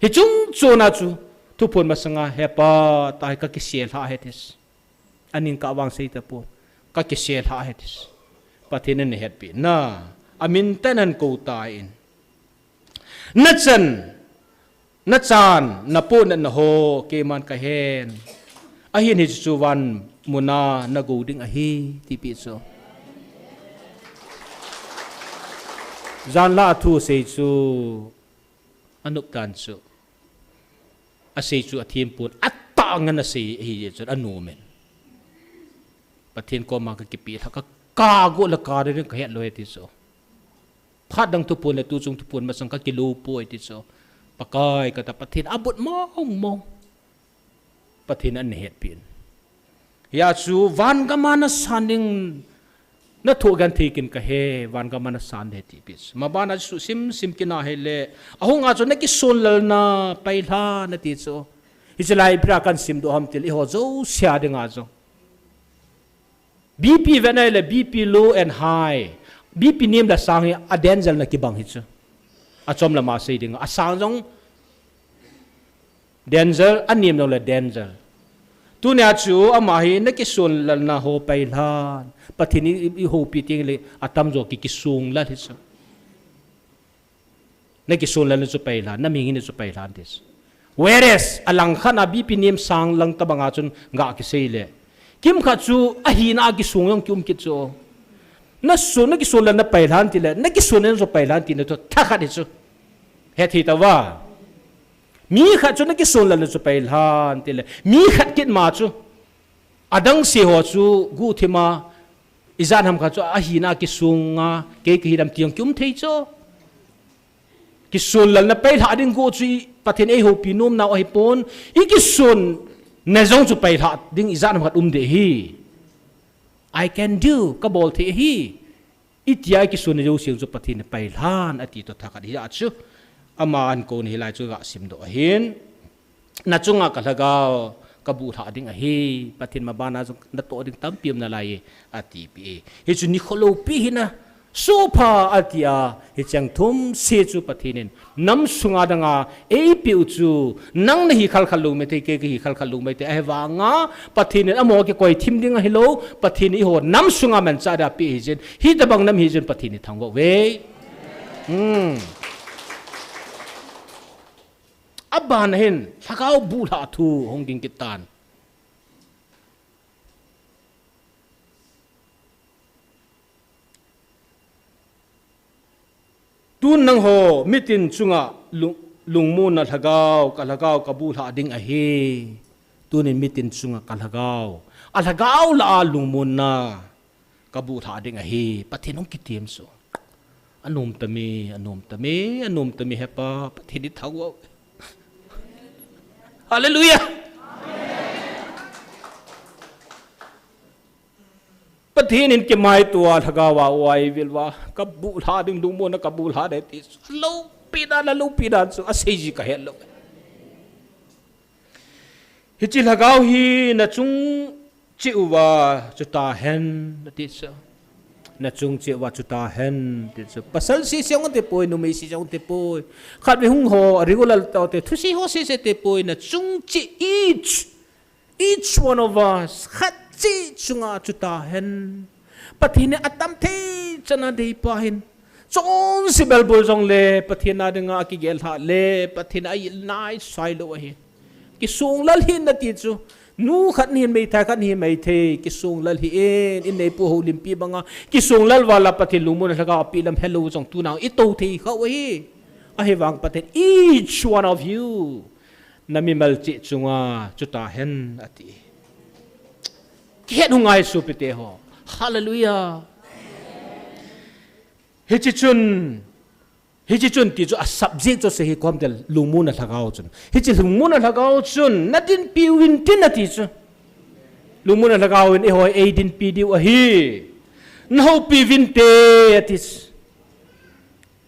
Hiche chung chon a chu, thuphon masanga, He Pa, tua hi kakisel lhah ahi ati. Aning kah vang sei tapon. Kakisel lhah ahi ati. Pathen in ahin hetpi na. Amin tah in ahin kou tan. Nachan, nachan, napohnatna ho, keiman kahen. Ahin hiche chu van muna nagou ding ahi, tipi chu. Janhi a thu sei chu, anop tan chu. Asei chu athem pon, atah ngen asei ahi jeh chun anom in. Pathen koma kakipe lhah, ka, kago le kare ding kahet lou e ti chu. Phat dang thuphon le tuchung thuphon masang kakilou poi ti chu. Pakai kata Pathen abut mong mong. Pathen in ahin hetpi in. Hia chu van gam a nasan ding nathoh genthei kin kahe, van gam a nasan ding tipi chu. Maban a chu sim sim kin ahile, ahung a chu nakison lelna pai lhan ati chu. Hiche lai ipi a kahin simdoh ham tile eiho jouse a dinga chu. B P vet na ahile, B P low and high. B P nem le sang hi a danger na kibang hi chu. Achom lama sei ding, asang jong danger, anem jong le danger. Tunia chu ama hi nakison lelna ho pai lhan. Pathen in i, i, ihoupi teng le atamjo ki, kisong lel hi chu. Nakison lelna chu pai lhan, naming hina chu pai lhan ti chu. Whereas, alang khat a B P nem sang lang tabang a chun ga kisei le. Kimkhat chu ahina a kisong jong kium kit chu. Nason, nakison lelna pai lhan tile, nakison lelna chu pai lhan tina chu thakhat hi chu. Hethei tauva. Mi khat chu nakison lelna chu pai lhan tile, mi khat kit ma chu. Adang se ho chu guhthim a, ijat ham khat chu ahina a kisong a, kei kahi dam ti jong kium thei chu. Kison lelna pai lha ding go chu i Pathen in eihoupi nom nau ahipon, i kisonna jong chu pai lha ding ijat ham khat um ding ahi. I can do, kabol thei ahi. Itia i kisonna jouse chu Pathen in pai lhan ati toh thakhat hi a chu. Ama ahin kouna hilai chu ga simdoh ahin. Na chunga ka lhagao, kabuhlhah ding ahi, Pathen mabana jong natoh ding tampi um nalai e, atipeh e. Hichu nikho loupi hina, sopha atia, hicheng thum se chu Pathen in nam sunga danga eipeh u chu, nang nahi khalkhal lou maithei, kei kahi khalkhal lou maithei, ahivanga Pathen in amaho kikoi thim ding ahilou, Pathen in eiho nam sunga manchah dia apeh hijeh in, hitobang nam hijeh in Pathen ithangvah uve. Hmm. Abana hin, lhagao buhlhah thu hung ging kit tan. Tun nangho mitin chunga lung, lungmonna lhagao, kalhagao kabuhlhah ding ahi. Tunin mitin chunga kalhagao, alhagao lah a lungmonna kabuhlhah ding ahi, Pathen hung kitem chu. Anom tame, anom tame, anom tame hepa, Pathen ithangvah uve. Hallelujah. Pathen in kimaitoa lhagao a uva eivel uva, kabuhlhah ding, lungmonna kabuhlhah ding ti chu, aloupi dan, aloupi dan chu asei ji kahet lou. Hiche lhagao hi nachung cheh uva chutahen, ati chu. Nachung cheh uva chutahen, ti chu. Pasal sese jong atipoi, numei sese jong atipoi. Khatvei hung ho, regular taote, thuse ho sese atipoi, nachung cheh, each, each one of us, khat cheh chunga chutahen. Pathen in atam thei chana deipa hin, chonse belbul jongle, Pathen a dinga akigel lhah le, Pathen a naisai lou ahi. Kisonglal hih in ati chu. Nu khat nahin maithei, khat nahin maithei, kisonglal hih in, inneipu Houlimpi banga, kisonglal val a Pathen lungmonna lhagao apeh lam helou jong tuna itou thei khah u ahi. Ahivang Pathen, each one of you, namimal cheh chunga chutahen, ati. Kihet u ngai sopite ho. Hallelujah. Hiche chun, hiche chun ti chu a subject chu asei hi kom tel, lungmonna lhagao chun. Hiche lungmonna lhagao chun, nadinpi uvin tin ati chu. Lungmonna lhagao in eiho eidinpi diu ahi. Nahoupi uvinte ati chu.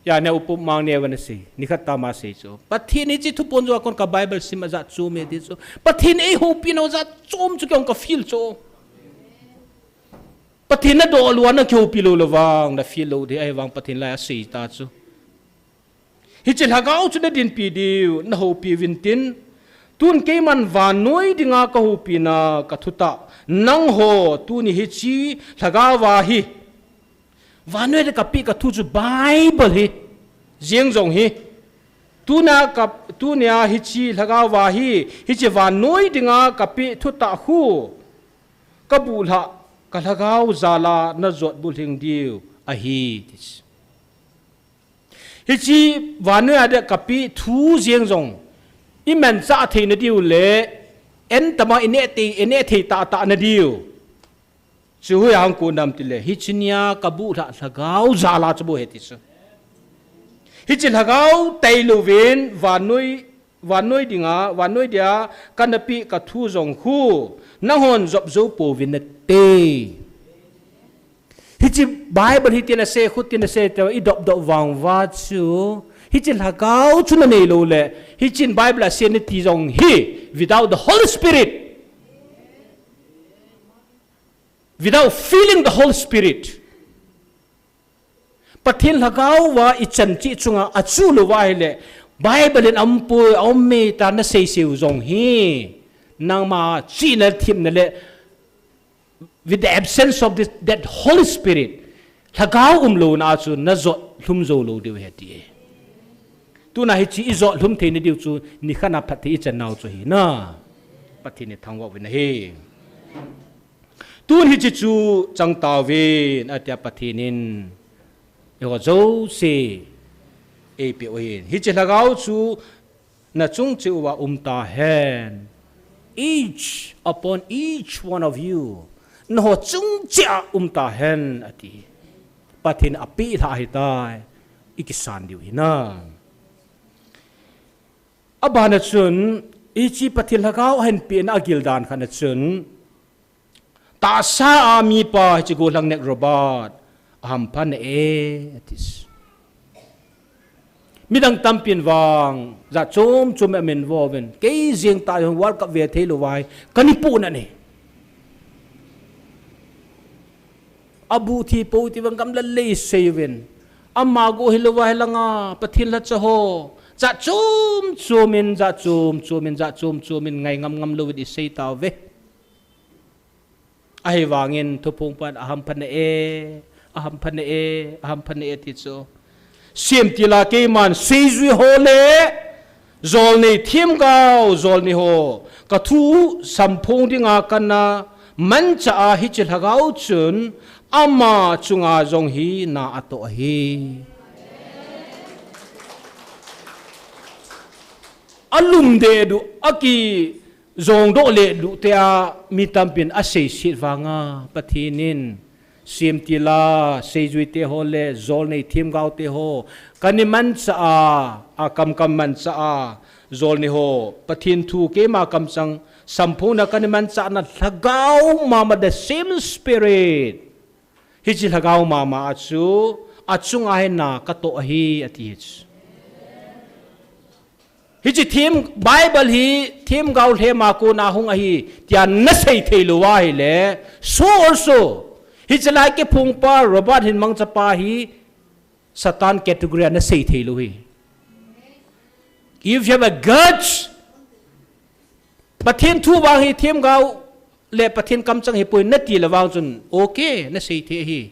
Hia neo upu mang neo ana sei, nikhat tama asei chu. Pathen in hiche thupon jou a kon ka Bible sim ajat chom e ati chu. Pathen eihoupina jat chom chu kei jong ka feel chu. Pathen nadoh lou a nakihoupi lou lou vang, na feel lou ding ahivang Pathen lai asei ta chu. Hiche lhagao chu nadinpi diu, nahoupi uvin tin. Tun keiman vannoi dinga kahoupina, kathutah. Nangho, tuni hiche lhagao a hi. Vannoi dia kapeh kathu chu Bible hi. Jeng jong hi. Tuna ka, tunia hiche lhagao a hi, hiche vannoi dinga kapeh thutah khu. Kabuhlhah, kalhagao jal a najot bulhing diu ahi, ti chu. Hiche vannoi a dia kapeh thu jeng jong, imanchah theina diu le, en tama ineh thei, ineh thei tahtah na diu. Chu hoiya hung kon ham tile, hiche nia kabuhlhah lhagao jal a chu bou ahi ti chu. Hiche lhagao tailouvin, vannoi, vannoi dinga, vannoi dia kana peh kathu jong khu, nanghon jop jou pouvin nate. Hiche Bible hitin asei, khutin asei, te idop dop vang uva chu, hiche lhagao chu nanei lou le, hichun Bible asei nati jong hi, without the Holy Spirit, without feeling the Holy Spirit, Pathen lhagao a ichan cheh chunga achu lou uva ahile, Bible in aumpoi, aum e tia nasei seu jong hi, nangma chihna themna le, with the absence of this, that Holy Spirit, lhagao umlouna chu najot lhum jou lou diu ahi ti. Tuna hiche ijot lhum theina diu chu nikhat a phatthei ichan nau chu ahi na. Pathen ithangvah uvin ahi. Tun hiche chu chang tauvin, atia Pathen in eiho jouse eipeh u ahin. Hiche lhagao chu nachung cheh uva um tahen. Each upon each one of you. Nangho chung cheh a um tahen, ati. Pathen in apeh lhah ahitai. Ikisan diu ahi na. Abana chun, hiche Pathen lhagao ahin pehna agil dan khat na chun, tahsa a mipa hiche gollhang Nat Roberts, ahampha na e, ati. Midang tampin vang, jat chom chom a min vo vin. Kei jeng ta jong World Cup ve thei lou vai, kani pu na ni. Abu thi po ti vang kam la lei sei vin. Ama go hi lou vai langa, Pathen la cha ho. Jat chom chom in, jat chom chom in, jat chom chom in, ngai ngam ngam lou vin i sei ta ve. Ahivangin thuphung pan a hamphat na e, a hamphat na e, a hamphat na e ti chu. Semtil a keiman seijui ho le, jolnei themgao, jolnei ho. Ka thu samphong dinga kana mancha a hiche lhagao chun, ama chunga jong hi na atoh ahi. Alum deh du aki jong doh le luh te a mi tampin a seiset vanga Pathen in semtil a seijui te ho le jolnei themgao te ho kani mancha a, a kamkam mancha a jolnei ho Pathen thu keima kamchang samphong na kani mancha na lhagao mama the same spirit. Hiche lhagao mama a chu achunga hi na katoh ahi ati hi chu. Hiche them, Bible hi themgao lhema kona hung ahi, tia na sei thei lou ahile. So also, hiche lai kiphong pa, Robert hin mangcha pa hi, Satan category a na sei thei lou hi. If you have a grudge, Pathen thu vang hi themgao le Pathen kamchang hi poi na ti le vang chun, okay, na sei thei hi.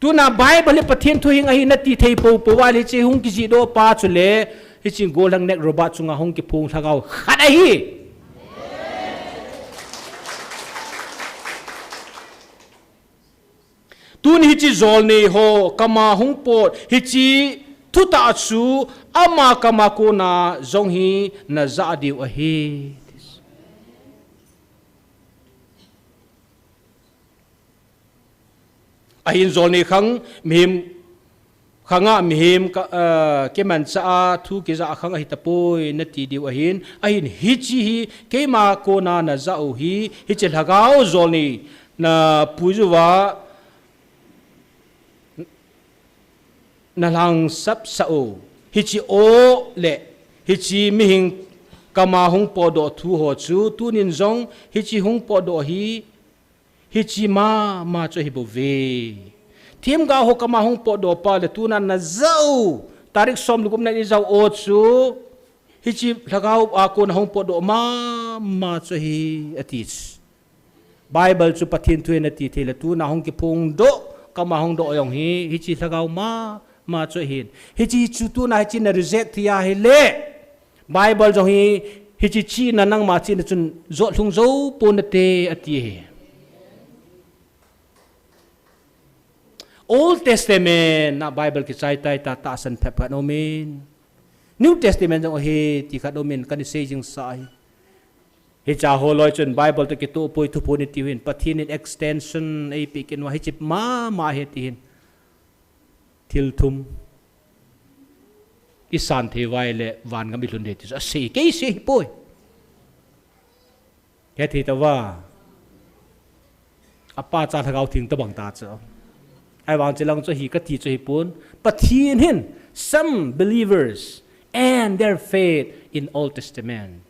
Tuna Bible hi Pathen thu hing ahi na ti thei po po va le hiche hung kijih doh pa chu le, hiche gollhang nek Robert chunga hung kiphong lhagao khat ahi. Tuni hiche jolnei ho kama hung pot hiche thutah chu ama kama kona jong hi na ja diu ahi. Ahin jolnei khang mihem khanga mihem ka, ah, kimancha a thu kija khang ahi tapoi na ti diu ahin, ahin hiche hi keima kona na ja u hi, hiche lhagao jolnei na puiju va na lhangsap sa u. Hiche o le hiche mihing kama hung potdoh thu ho chu tunin jong hiche hung potdoh hi Hiche mama chu ahi bouve. Themgao ho kama hung potdoh pa le tuna na ja u, tarik som le gup na i ja u o chu, hiche lhagao a kona hung potdoh mama chu ahi, ati. Bible chu Pathen thu ahi nati thei le tuna hung kiphongdoh, kama hung doh jong hi, hiche lhagao mama chu ahin. Hiche chu tuna hiche na reject thei ahile, Bible jong hi, hiche chihna nangma chihna chun jot lhung jou pon nate, ati ahi. Old Testament a Bible kichai tai ta, tahsan phabep khat aumin. New Testament jong ahi ti khat aumin, kana sei jing sa ahi. Hiche ho loi chun Bible toh kitoh poi, thuphon iti uvin, Pathen in extension eipeh kit uva, hiche mama ahi ati hin. Thil thum. I san thei uva ahile van gam i lhun ding ti chu asei, kei sei ahipoi. Hethei tauva. Apa cha Lhagao Theng tobang ta chu. Ahivang chulang chu hi kati chu hipon. Pathen hin, some believers and their faith in Old Testament.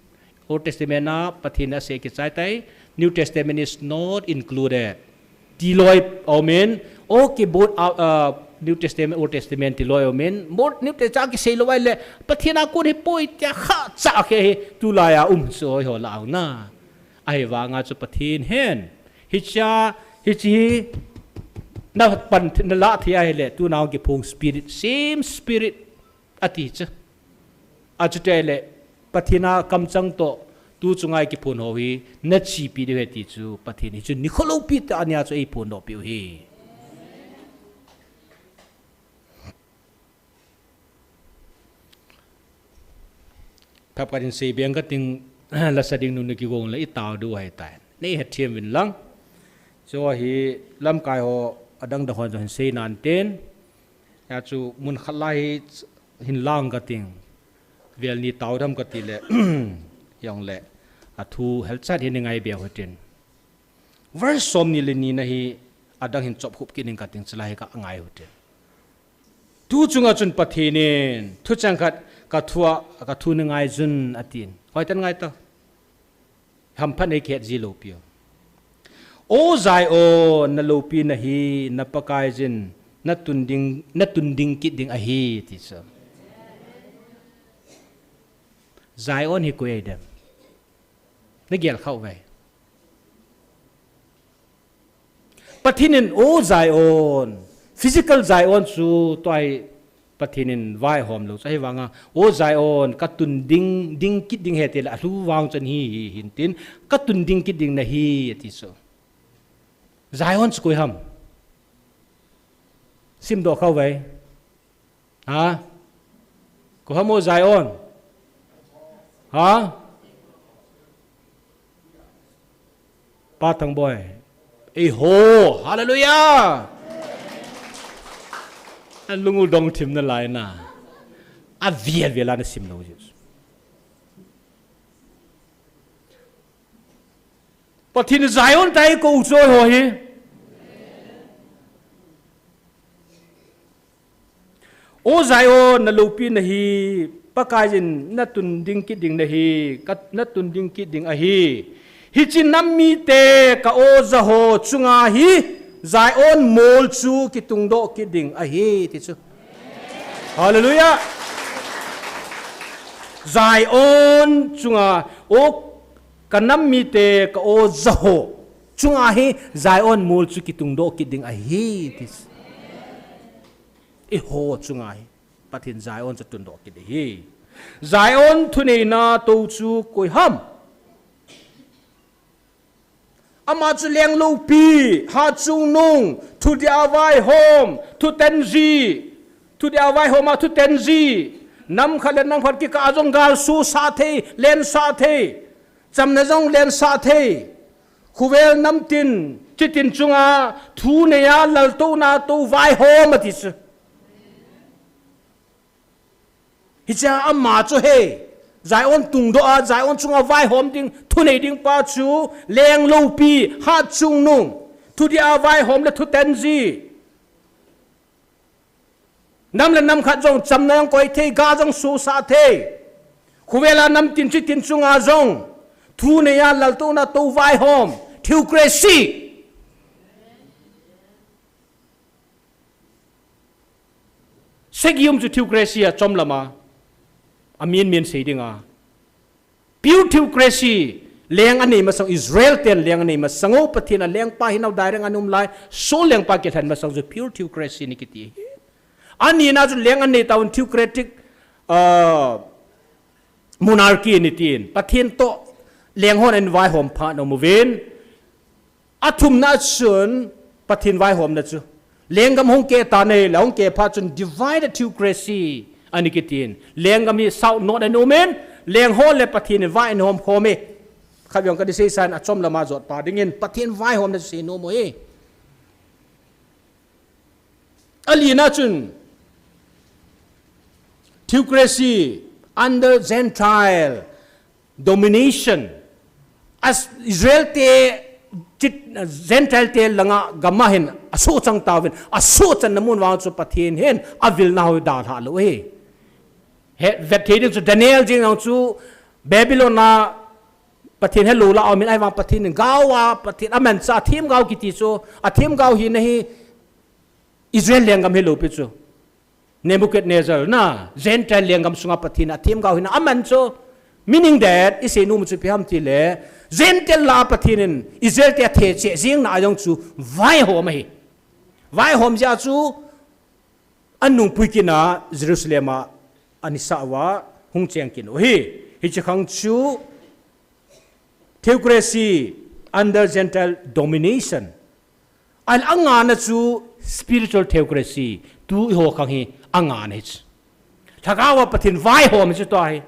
Old Testament a Pathen in asei kichai tai, New Testament is not included. Ti loi aumin, okay, both, uh, uh, New Testament, Old Testament ti loi aumin, both New Testament kisei lou ahile, Pathen a kon hipoi tia khatcha khe hi, tulai a um chu hoi ho la auna. Ahivanga chu Pathen hin, hiche, hiche hi, na pan, na lah thei ahile, tuna hung kiphong Spirit, same Spirit, ati chu. Achuti ahile, Pathen a kamchang toh, tu chunga i kiphon ho hi, na chepi diu ahi ti chu, Pathen hi chu nikho loupi tah a nia chu eiphondoh piu ahi. Phabep khat in sei beng kating, lasa ding nu na kigong le i tao diu ahitai. Nei hethem uvin lang. Chu hi lamkai ho adang dang hon jong hin sei nan tin. Hia chu mun khat lai hi hin lang kating. Vel ni tao tham kati le, jong le, athu helchat hin i ngai beu hitin. Verse som ni le ni na hi adang hin chop khup kit ning kating chu lai hi ka ngai hitin. Tu chunga chun Pathen in, thucheng khat ka thu a, ka thu na ngai jun atin. Hoiten ngai ta. Hamphat nei kihet ji loupi u. O Zion, na loupi nahi, na Pakaiyin, na tun ding, na tun ding kit ding ahi, ti chu. Zion hi koi ahi dem. Na gel khah uve. Pathen in, O Zion, physical Zion chu tua hi Pathen in vaihom lou chu ahi vanga, O Zion, ka tun ding, ding kit ding ahi ti le, alhu vang chun hi, hi, hin tin, ka tun ding kit ding nahi, ati chu. Zion chu koi ham? Simdoh khah uve. Ha? Koi ham o Zion? Ha? Pa Thangboi. Eiho. Hallelujah. Alung u dong thim nalai na. Avial vial a na sim lou ji. Pathen Zion tah a eikou chu eiho hi. O Zion, na loupi nahi, Pakaiyin, na tun ding kit ding nahi, ka, na tun ding kit ding ahi. Hiche nam mite ka oja ho chunga hi, Zion mol chu kitungdoh kit ding ahi, ti chu. Hallelujah. Zion chunga, o ka nam mite ka oja ho chunga hi, Zion mol chu kitungdoh kit ding ahi, ti chu. Eiho chunga hi Pathen Zion chu tungdoh kit ahi. Zion thuneina tou chu koi ham? Ama chu leng loupi, hatchungnung, thudih a vaihom, thutanji, thudih a vaihom a thutanji, nam khat le nam khat kikah a jong gal susah thei, lensah thei, chamna jong lensah thei. Khovel namtin, chitin chunga, thunei a laltouna tou vaihom ati chu. Hichea ama chu hi, Zion tungdoh a, Zion chunga vaihom ding, thunei ding pa chu, leng loupi, hatchungnung, thudih a vaihom le thutanji. Nam le nam khat jong chamna jong koi thei, gal jong susah thei. Khovel a namtin chitin chunga jong thunei a laltouna tou vaihom, theocracy. Segi um chu theocracy a chomlam a, amin min sei ding a. Pure theocracy, leng anei masang, Israel ten leng anei masang u, Pathen a lengpa hinau daireng ana um lai, Saul lengpa kilhen masang chu pure theocracy ana kiti. Anina chu leng anei tauvin theocratic, ah, monarchy ana tin. Pathen toh leng hon ana vaihom phat ana um uvin. Athumna chun Pathen vaihomna chu. Lenggam hung keh tan ahile, hung keh phat chun divided theocracy ana kitin. Lenggam hi south north ana umin, leng ho le Pathen in vai ana hom khom e. Khatvei jong kadei seisan achomlam a jot pa dingin Pathen vaihomna chu seinom u hi. Alina chun theocracy under Gentile domination. As Israel te, chit-, Gentile te langa gam a hin asohchang tauvin, asohchanna mun vang chu Pathen hin avilna ho dalha lou hi. He, vet thei ding chu Daniel jeng jong chu Babylon a Pathen helou lah a umin ahivang Pathen in gao a, Pathen amanchah themgao kiti chu, athemgao hina hi Israel lenggam hilou pi chu. Nebuchadnezzar na, Gentile lenggam sunga Pathen in athemgao hina aman chu, meaning that, isei nom chu ipi ham tile, Gentile lah a Pathen in Israel te athecheh jeng na a jong chu vaihom ahi. Vaihom jeh a chu, anungpui kit na Jerusalem a ana sah uva hung cheng kit u ahi. Hiche khang chu, theocracy under Gentile domination. Ahile angana chu spiritual theocracy, tu eiho khang hi angana hi chu. Lhagao a Pathen vaihom hi chu tua hi.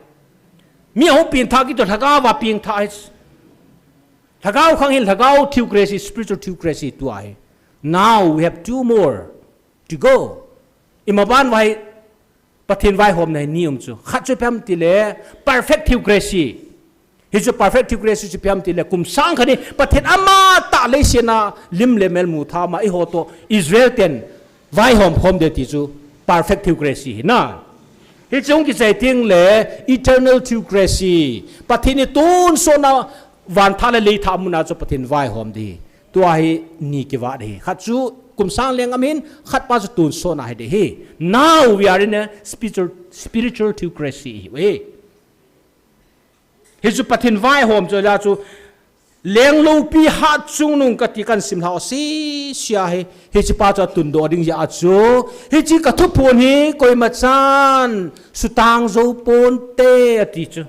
Mi ahung pengthah kit chu lhagao a pengthah hi chu. Lhagao khang hin lhagao theocracy, spiritual theocracy tua hi. Now we have two more to go. Imaban vai Pathen vaihomna hi ni um chu. Khat chu ipi ham tile, perfect theocracy. Hichu perfect theocracy chu ipi ham tile, kum sang khat hi Pathen amatah leiset a lim le mel mu tha ma eiho toh Israel ten vaihom khom ding ti chu. Perfect theocracy hi na. Hiche hung kichai teng le eternal theocracy. Pathen in tonsot na van thah le lei thah mun a chu Pathen vaihom ding. Tua hi ni kivah ding. Khat chu kum sang leng aum in, khat pa chu tonsot na hi ding hi. Now we are in a spiritual, spiritual theocracy hi. Hichu Pathen vaihom chu la chu, leng loupi hatchungnung kati kahin sim lhau sese hi, hiche pa chu atundoh ding jeh a chu, hiche ka thuphon hi koima chan sutang jou ponte ati chu.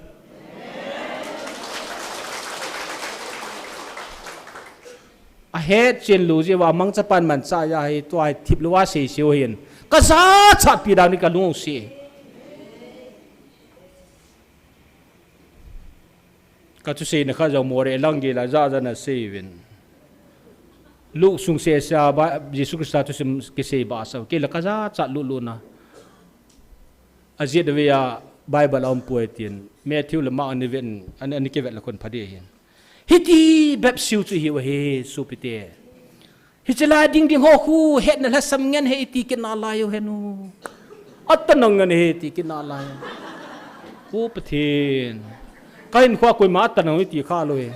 Ahet chen lou jeh uva mangcha pan mancha ja hi tua hi thip lou a seiseu hin. Ka jachatpi dan hi ka lung u se. Ka thuseina kha jong Moreh lang gei la ja ja na sei uvin. Luke sung sese a ba, Jesu Christa thusim kisei ba sa, kei la ka jachat lulu na. Ajeh dave a Bible a um poi tin. Matthew le Mark ani vet, ani, ani kivet le khun pha ding ahin. Hiti bep seiu chu hiu ahi, sopite. Hiche lai ding ding ho khu, hetna lhasam ngen ahi ti kit nalai u hen u. Atanang ngen ahi ti kit nalai u. Ko Pathen. Ka hinkhoa koima atanang u ti kha lou hi.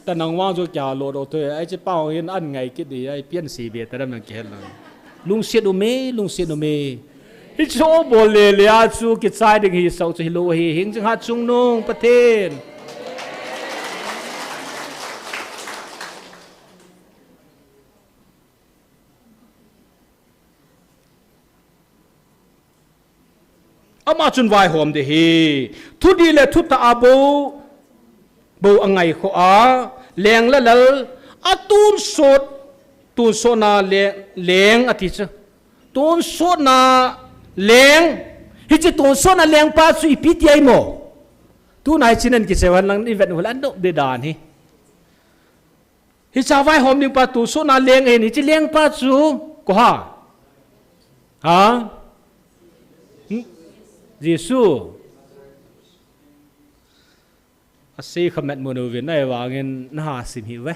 Tanang vang chu kia lo do thoi. Ai che pau hin an ngai kit di, ai pian si be ta dam nang kihet lo. Lungset um e, lungset um e. Hichu bol le le a chu kichai ding hi sau chu hilou hi, hing jing hatchungnung Pathen. Ama chun vaihom ding ahi. Thudih le thutah a bou, bou angaikhoh a, leng le lal, atonsot, tonsotna le, leng ati chu. Tonsotna leng, hiche tonsotna lengpa chu ipi ti ahi mo. Tuna hiche nan kisei hen lang ivet u le anop ding dan hi. Hiche vaihom ding pa tonsotna leng ahin, hiche lengpa chu, ko ha? Ha? Hmm? Jesu. Asei kha met mo no vin, ahivangin naha sim hih uve.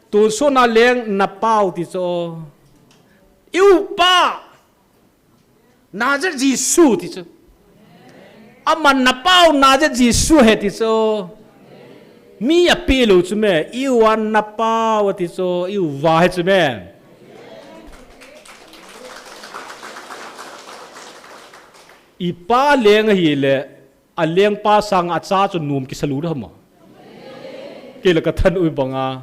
Tonsotna leng na pau ti chu. I upa. Nazareth Jesu ti chu. Aman na pau Nazareth Jesu ahi ti chu. Mi apeh lou chu me, i uva na pau ti chu, i uva ahi chu me. I pa leng ahile, alengpa sanga acha chu nom kisa lou ding ham. Kei la ka thanop banga.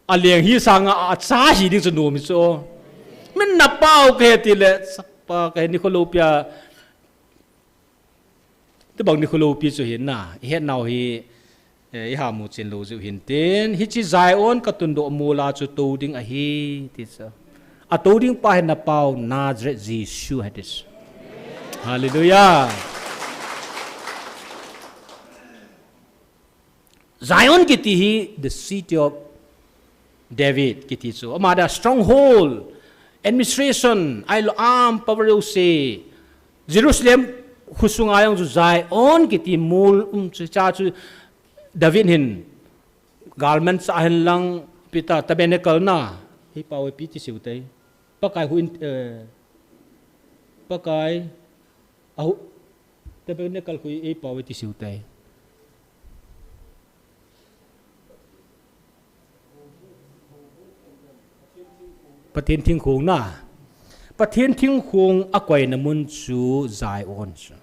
Aleng hi sanga acha hi ding chu nom hi chu. Min na pau kahi tile, sapa kahi nikho loupia. Tobang nikho loupi chu hin na, i hetnau hi, eh, i hamu chen lou jiu hin tin, hiche Zion ka tundoh mol a chu tou ding ahi, ti chu. Atou ding pa hi na pau Nazareth Jesu ahi ti chu. Hallelujah. Zion kiti hi the city of David kiti chu. Ama da stronghold, administration, ahilou arm power jouse. Jerusalem khosunga jong chu Zion kiti mol um chu cha chu David hin garment cha hin lang pita tabernacle na. Hi pau ipi ti siu tai. Pakai hu in, eh, Pakai Ahu, tabernacle khu i pau ti siu tai. Pathen thingkhong na. Pathen thingkhong akoina mun chu Zion chu.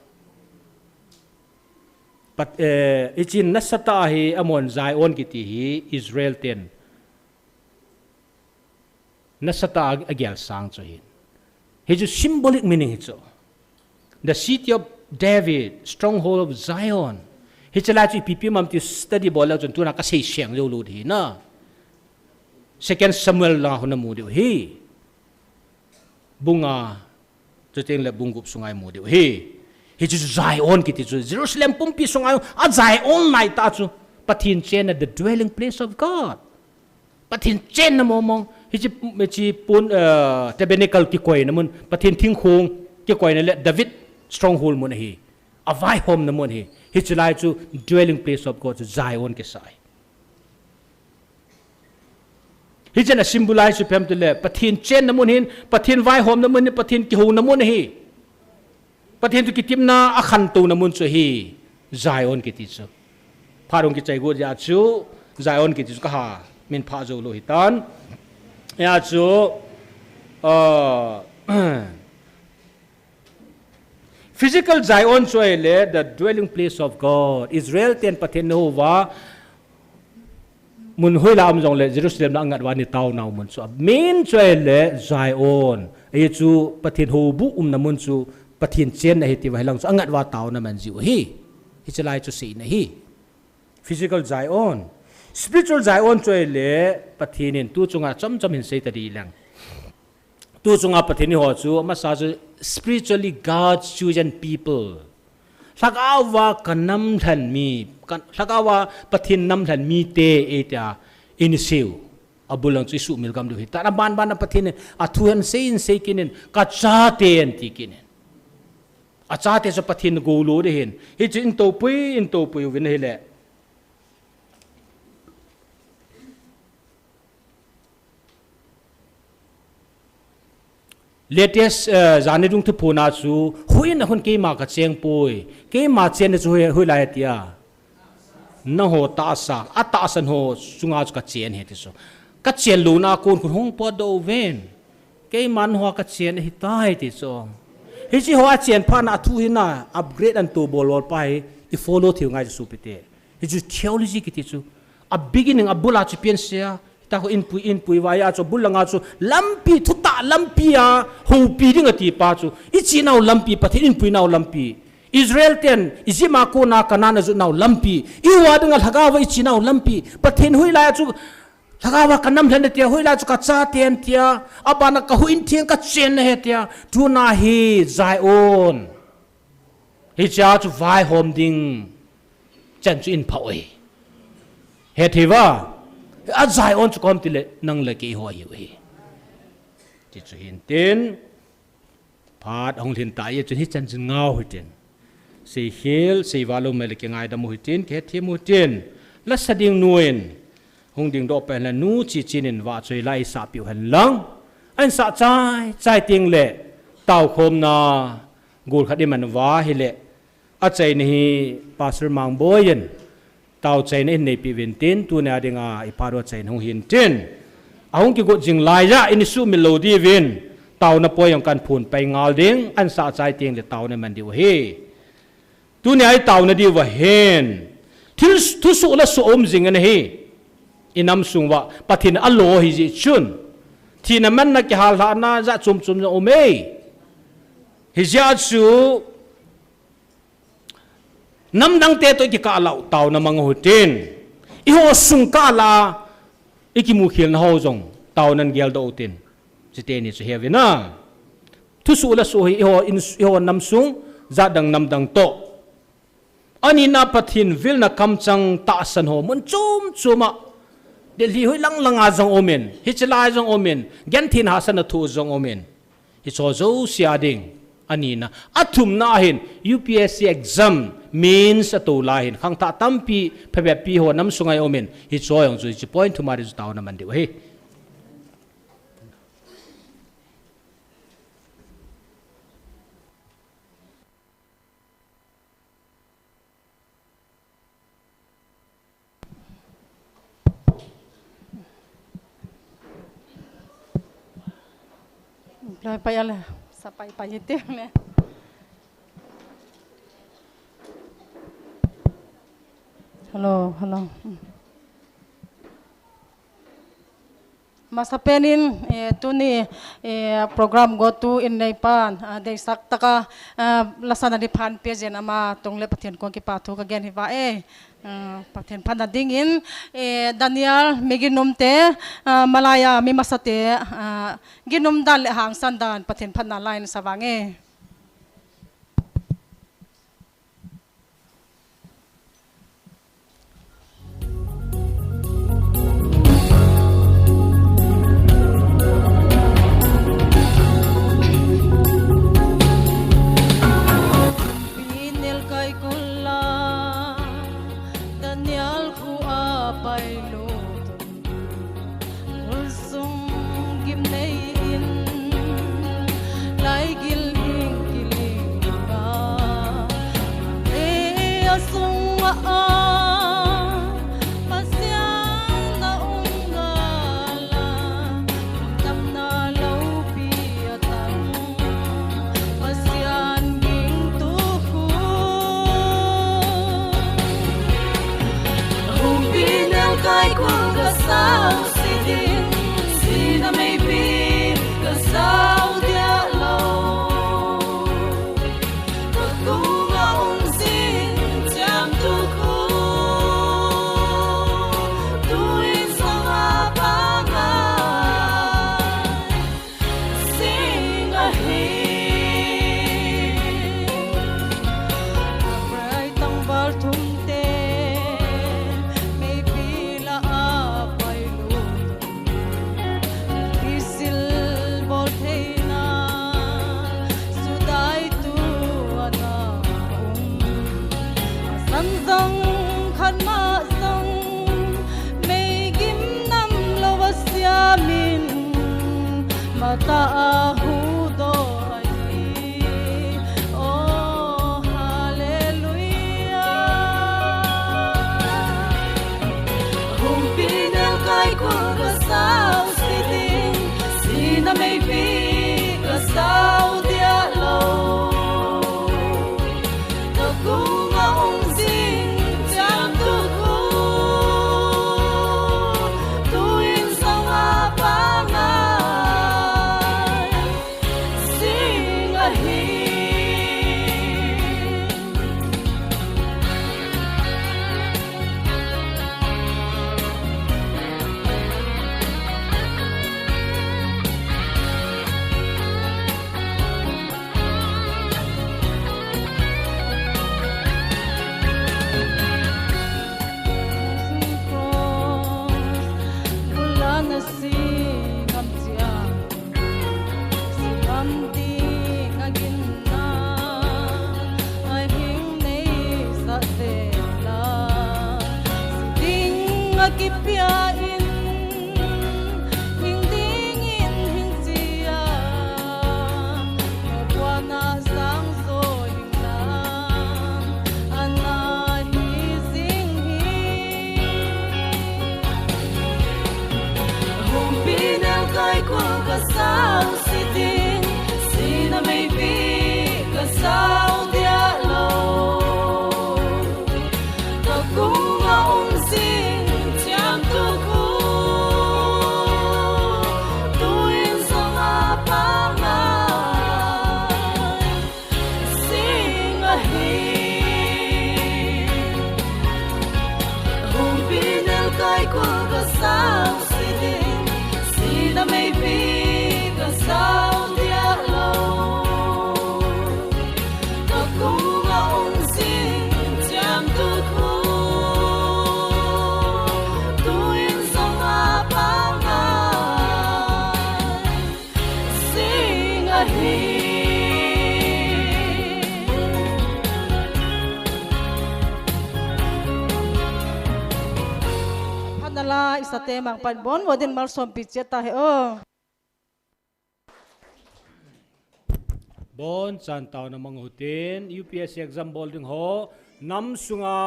Pat, eh, ichin nasatah a hi amon Zion kiti hi Israel ten. Nasatah a agel sang chu hin. Hichu symbolic meaning hi chu. The city of David, stronghold of Zion. Hiche lai chu ipi ipi ham ti study bol leu chun tuna kasei seng jou lou ding hi na. Second Samuel la hung namu diu hi. Bung nga Chuteng le bung gup sunga imu diu hi. Hichu Zion kiti chu Jerusalem pumpi sunga a Zion lai ta chu. Pathen chenna, the dwelling place of God. Pathen chenna mong mong. Hiche, hiche pon, eh, tabernacle kikoina mun. Pathen thingkhong kikoina le David stronghold mun ahi. Avaihomna mun ahi. Hiche lai chu dwelling place of God chu Zion kisai. Hichun a symbolize chu ipi ham itile, Pathen chenna mun ahin, Pathen vaihomna mun ahin, Pathen kihouna mun ahi. Pathen toh kitimna a khantouna mun chu ahi, Zion kiti chu. Phat hung kichai got jeh a chu, Zion kiti chu kaha, min pha jou lou ahitan. Hia chu, uh, physical Zion chu ahile, the dwelling place of God. Israel ten Pathen ana hou uva, mun hoilai a um jongle, Jerusalem na angat uva ana taonau mun chu. A main chu ahile, Zion. Hichu Pathen houbuh umna mun chu, Pathen chenna ahi tia hilang chu angat uva taona aman jiu ahi. Hiche lai chu seina ahi. Physical Zion. Spiritual Zion chu ahile, Pathen in tu chunga chomchom hin sei tadi leng. Tu chunga Pathen in eiho chu, amasa chu spiritually God's chosen people. Lhagao a ka namlhen mi, ka, lhagao a Pathen namlhen mite, e tia, eina seiyu. Abul lang chu isuhmil gam diu ahitan. Aban ban a Pathen in, athu ahin sei in sei kit in, ka chaten ti kit in. Achate chu Pathen in goulo ding ahin. Hichu eina topui, eina topui uvin ahile. Latest, eh, janhi dung thuphon a chu, houin a khun keima ka cheng poi. Keima chenna chu hoi, hoilai tia. Nangho tahsa, atahsan ho chunga chu ka chen ahi ti chu. Ka chen louna a kon khun hung potdoh uvin. Keiman nangho ka chen ahitai ti chu. Hiche ho a chen phat na athu hina upgrade ana to bol bol pa hi, i follow theiyu ngai chu sopite. Hichu theology kiti chu. A beginning, abul a chu pen sia. Hita khu eina pui, eina pui uva hia chu, abul langa chu, lampi, thutah lampi a, houpi ding ati pa chu. I chenau lampi, Pathen eina puinau lampi. Israel ten, Egypt a kona Canaan a jotnau lampi. Eiho dinga lhagao a i chenau lampi. Pathen hoilai a chu, lhagao a ka namlhen ahi tia, hoilai chu ka chaten tia. Aban a ka houin theng ka chenna ahi tia. Tuna hi Zion. Hichea chu vaihom ding chan chu eina phah u ahi. Hethei uva, a Zion chu koiham itile nang le kei ho ahiu ahi. Ti chu hintin, phat ahung lhin tah jeh chun hichan chun ngah u hitin. Seikhel, seival lou mai le kingaidam u hitin, kihethem u hitin. Lasa ding nu in, hung dingdoh pen le nu Chichen in vahchoi la eisah peh u hen lang. Ahin sah chai, chai teng le, taokhomna, gol khat i man uva ahile, achaina hi Pastor Mangboi in, tao chaina ahin neipeh uvin tin, tunia dinga i phat u achaina hung hintin. Ahung kigot jing laiya, eina suhmil lou diuvin, taona poi jong kahin phon pai ngal ding, ahin sah chai teng le taona man diu ahi. Tunia i taona diuva hin, thil, thusoh le soh um jing ahi. I nam sung uva, Pathen alo ahi jeh chun. Thina manna kihallhahna jat chom chom jong um e. Hijeh a chu, namdang te toh i kikah lah u taona mang u hitin. Eiho sung kah lah a, i kimukhelna ho jong, taonan geldoh u hitin. Chuteni chu heuvin a. Thusoh le soh hi eiho in, eiho nam sung, jat dang nam dang toh. Anina Pathen vilna kamchang tahsan ho mun chom chom a. Delhi hoi lang langa jong umin. Hiche lai jong umin. Genthei hahsatna thoh jong umin. Hicho jouse a ding. Anina. Athumna ahin. U P S C exam. Mains ato lai hin. Khangthah tampi. Phabep pi ho nam sunga umin. Hicho jong chu hiche point thum a ding chu taona man diu ahi. Pai, pai, ala, sa pai, pai, ite, ne. Hello, hello. Masapen in, eh, tuni, eh, program gotu in neipan, ah, deisah tah a, ah, lasa nading phat peh jeh in ama tung le Pathen kong kipa thu kagen ahi e. Ah, Pathen phatna dingin, eh, Daniel, mi ginum te, ah, malaiya, mi masa te, ah, ginum dan le hangsan dan, Pathen phatna laiyin sa vange. Tah a huhdoh ahi. Oh, hallelujah. Humpi nel kaikul kasao se ding, sihna meipi kasao dia lou. Kakunga um jing chiang tu khu, tuin sanga pangai sing ahi. Bulan na sing am chia. Singam ding a ginna, a hing nei sa te la. Ding a kipia in, hing ding in hing chia. Mo bua na sang zo hing na, ana hi zing hi. Humpi nel kaikul kasao se ding, sihna meipi kasao dia lou. Kakunga um jing chiang tu khu, tuin sanga pangai sing ahi. Humpi nel kaikul kasao se ding, sihna meipi kasao dia lou. Kakunga um jing chiang tu khu, tuin sanga pangai sing ahi. Phat nalai, i sate mang pan bon, vo din malsompi chia ta he o. Bon chan taona mang u hitin, U P S C exam bol ding ho, nam sunga,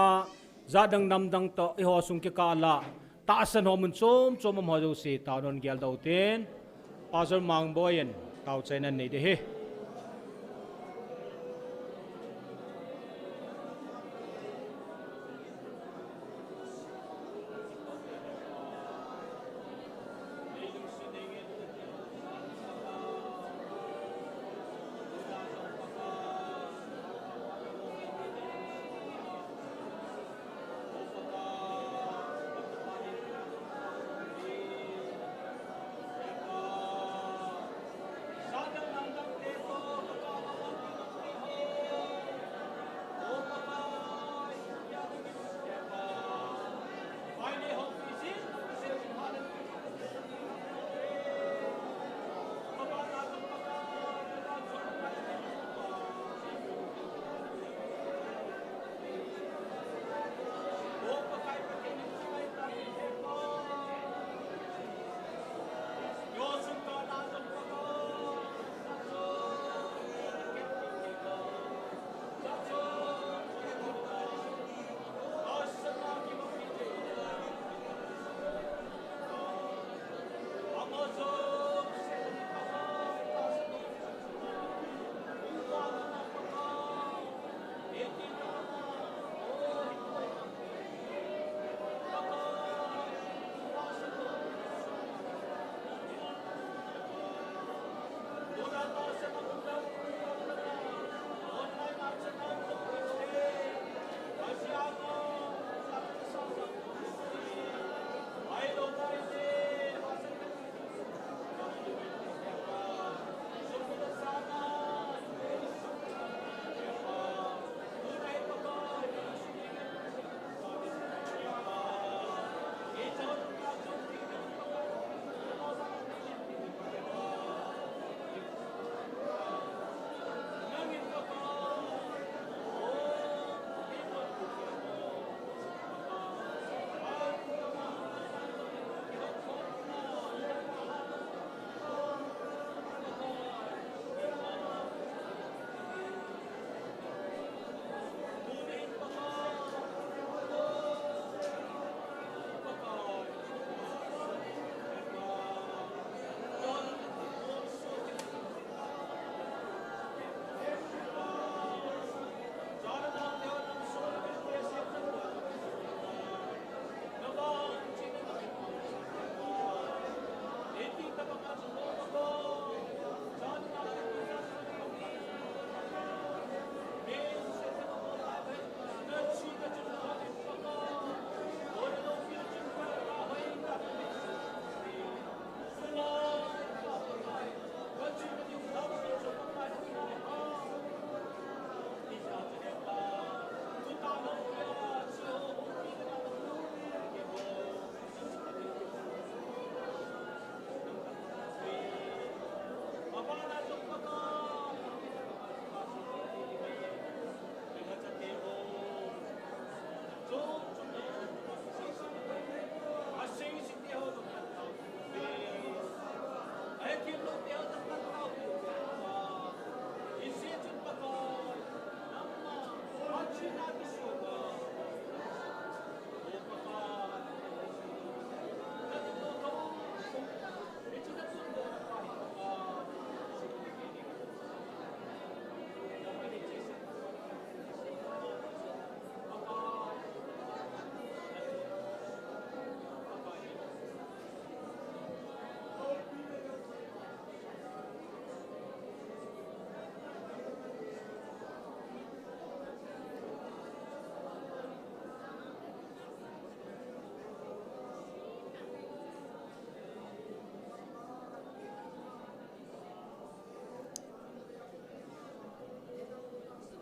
jat dang nam dang toh, eiho sung kikah a, tahsan ho mun chom chom um ho jouse, taona hon geldoh u hitin, Pastor Mangboi in, tao chaina nei ding ahi.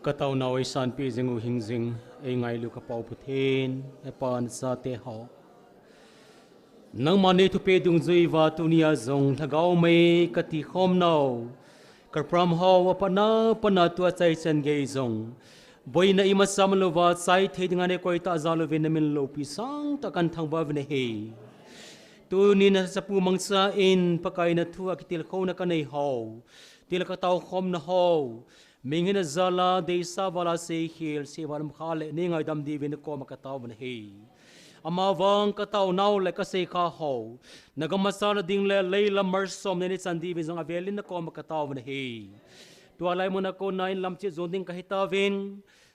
Ka taonau eisanpeh jing u hingjing, eingailu ka Pa u Pathen, Hepa nachate ho. Nangma neithupeh dungjuiva tunia jong lhagao mei kati khom nau. Ka program ho apatna, patna tua chaichan gei jong boina imacha manlouva, chai thei dinga neikoi tah jal uvin namin loupi sangtah kahin thangvah uvin ahi. Tuni nachapu mangcha in Pakai nathu a kitilkhouna kanei ho, til a kataokhomna ho, mihing hina jal a, deisah val a seikhel, seival umkha le neingaidam diuvin nakoma kataovin ahi. Amavang kataonau le kaseikha ho, nagam a chan nading le leilam malsom neihin chan diuvin jong avelin nakoma kataovin ahi. Tua lai muna kona in lamchet jon ding kahitauvin,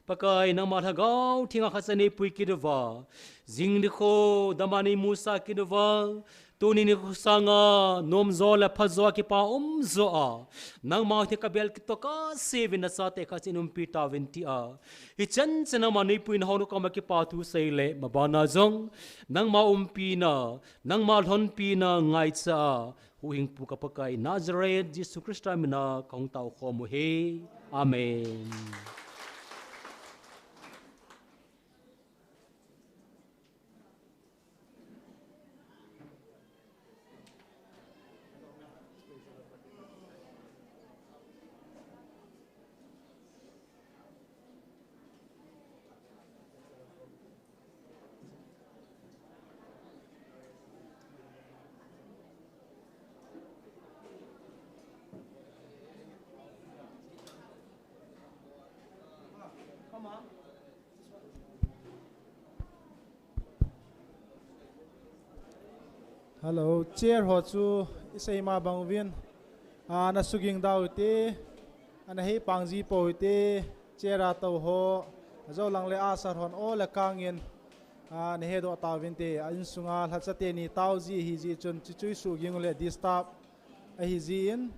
Pakai nangma Lhagao Thenga khatcha neipui kit uva, jing nikho dama neimusah kit uva, tuni nikho sanga nomjo le phajo a kipa umjo a, nangma thei kabel kit toh kaseuvin nachate khatcha in umpi tauvin tia, hichan chan nangma neipuina ho nakoma kipa thu sei le mabana jong nangma umpina, nangma lhonpina ngaicha a, Huhhingpu ka Pakai, Nazareth Jesu Christa mina kahung taokhom u ahi. Amen. Hello, chair ho chu isei ma bang uvin, a, ana suging da uhite, ana hei pang ji pou hite, chair a tou ho, ajou lang le usher hon o le kangin, a, nahedoh tauvinte, a insunga lhacha teni tao ji ahi jeh chun, chuchu isuging u le disturb ahi jin,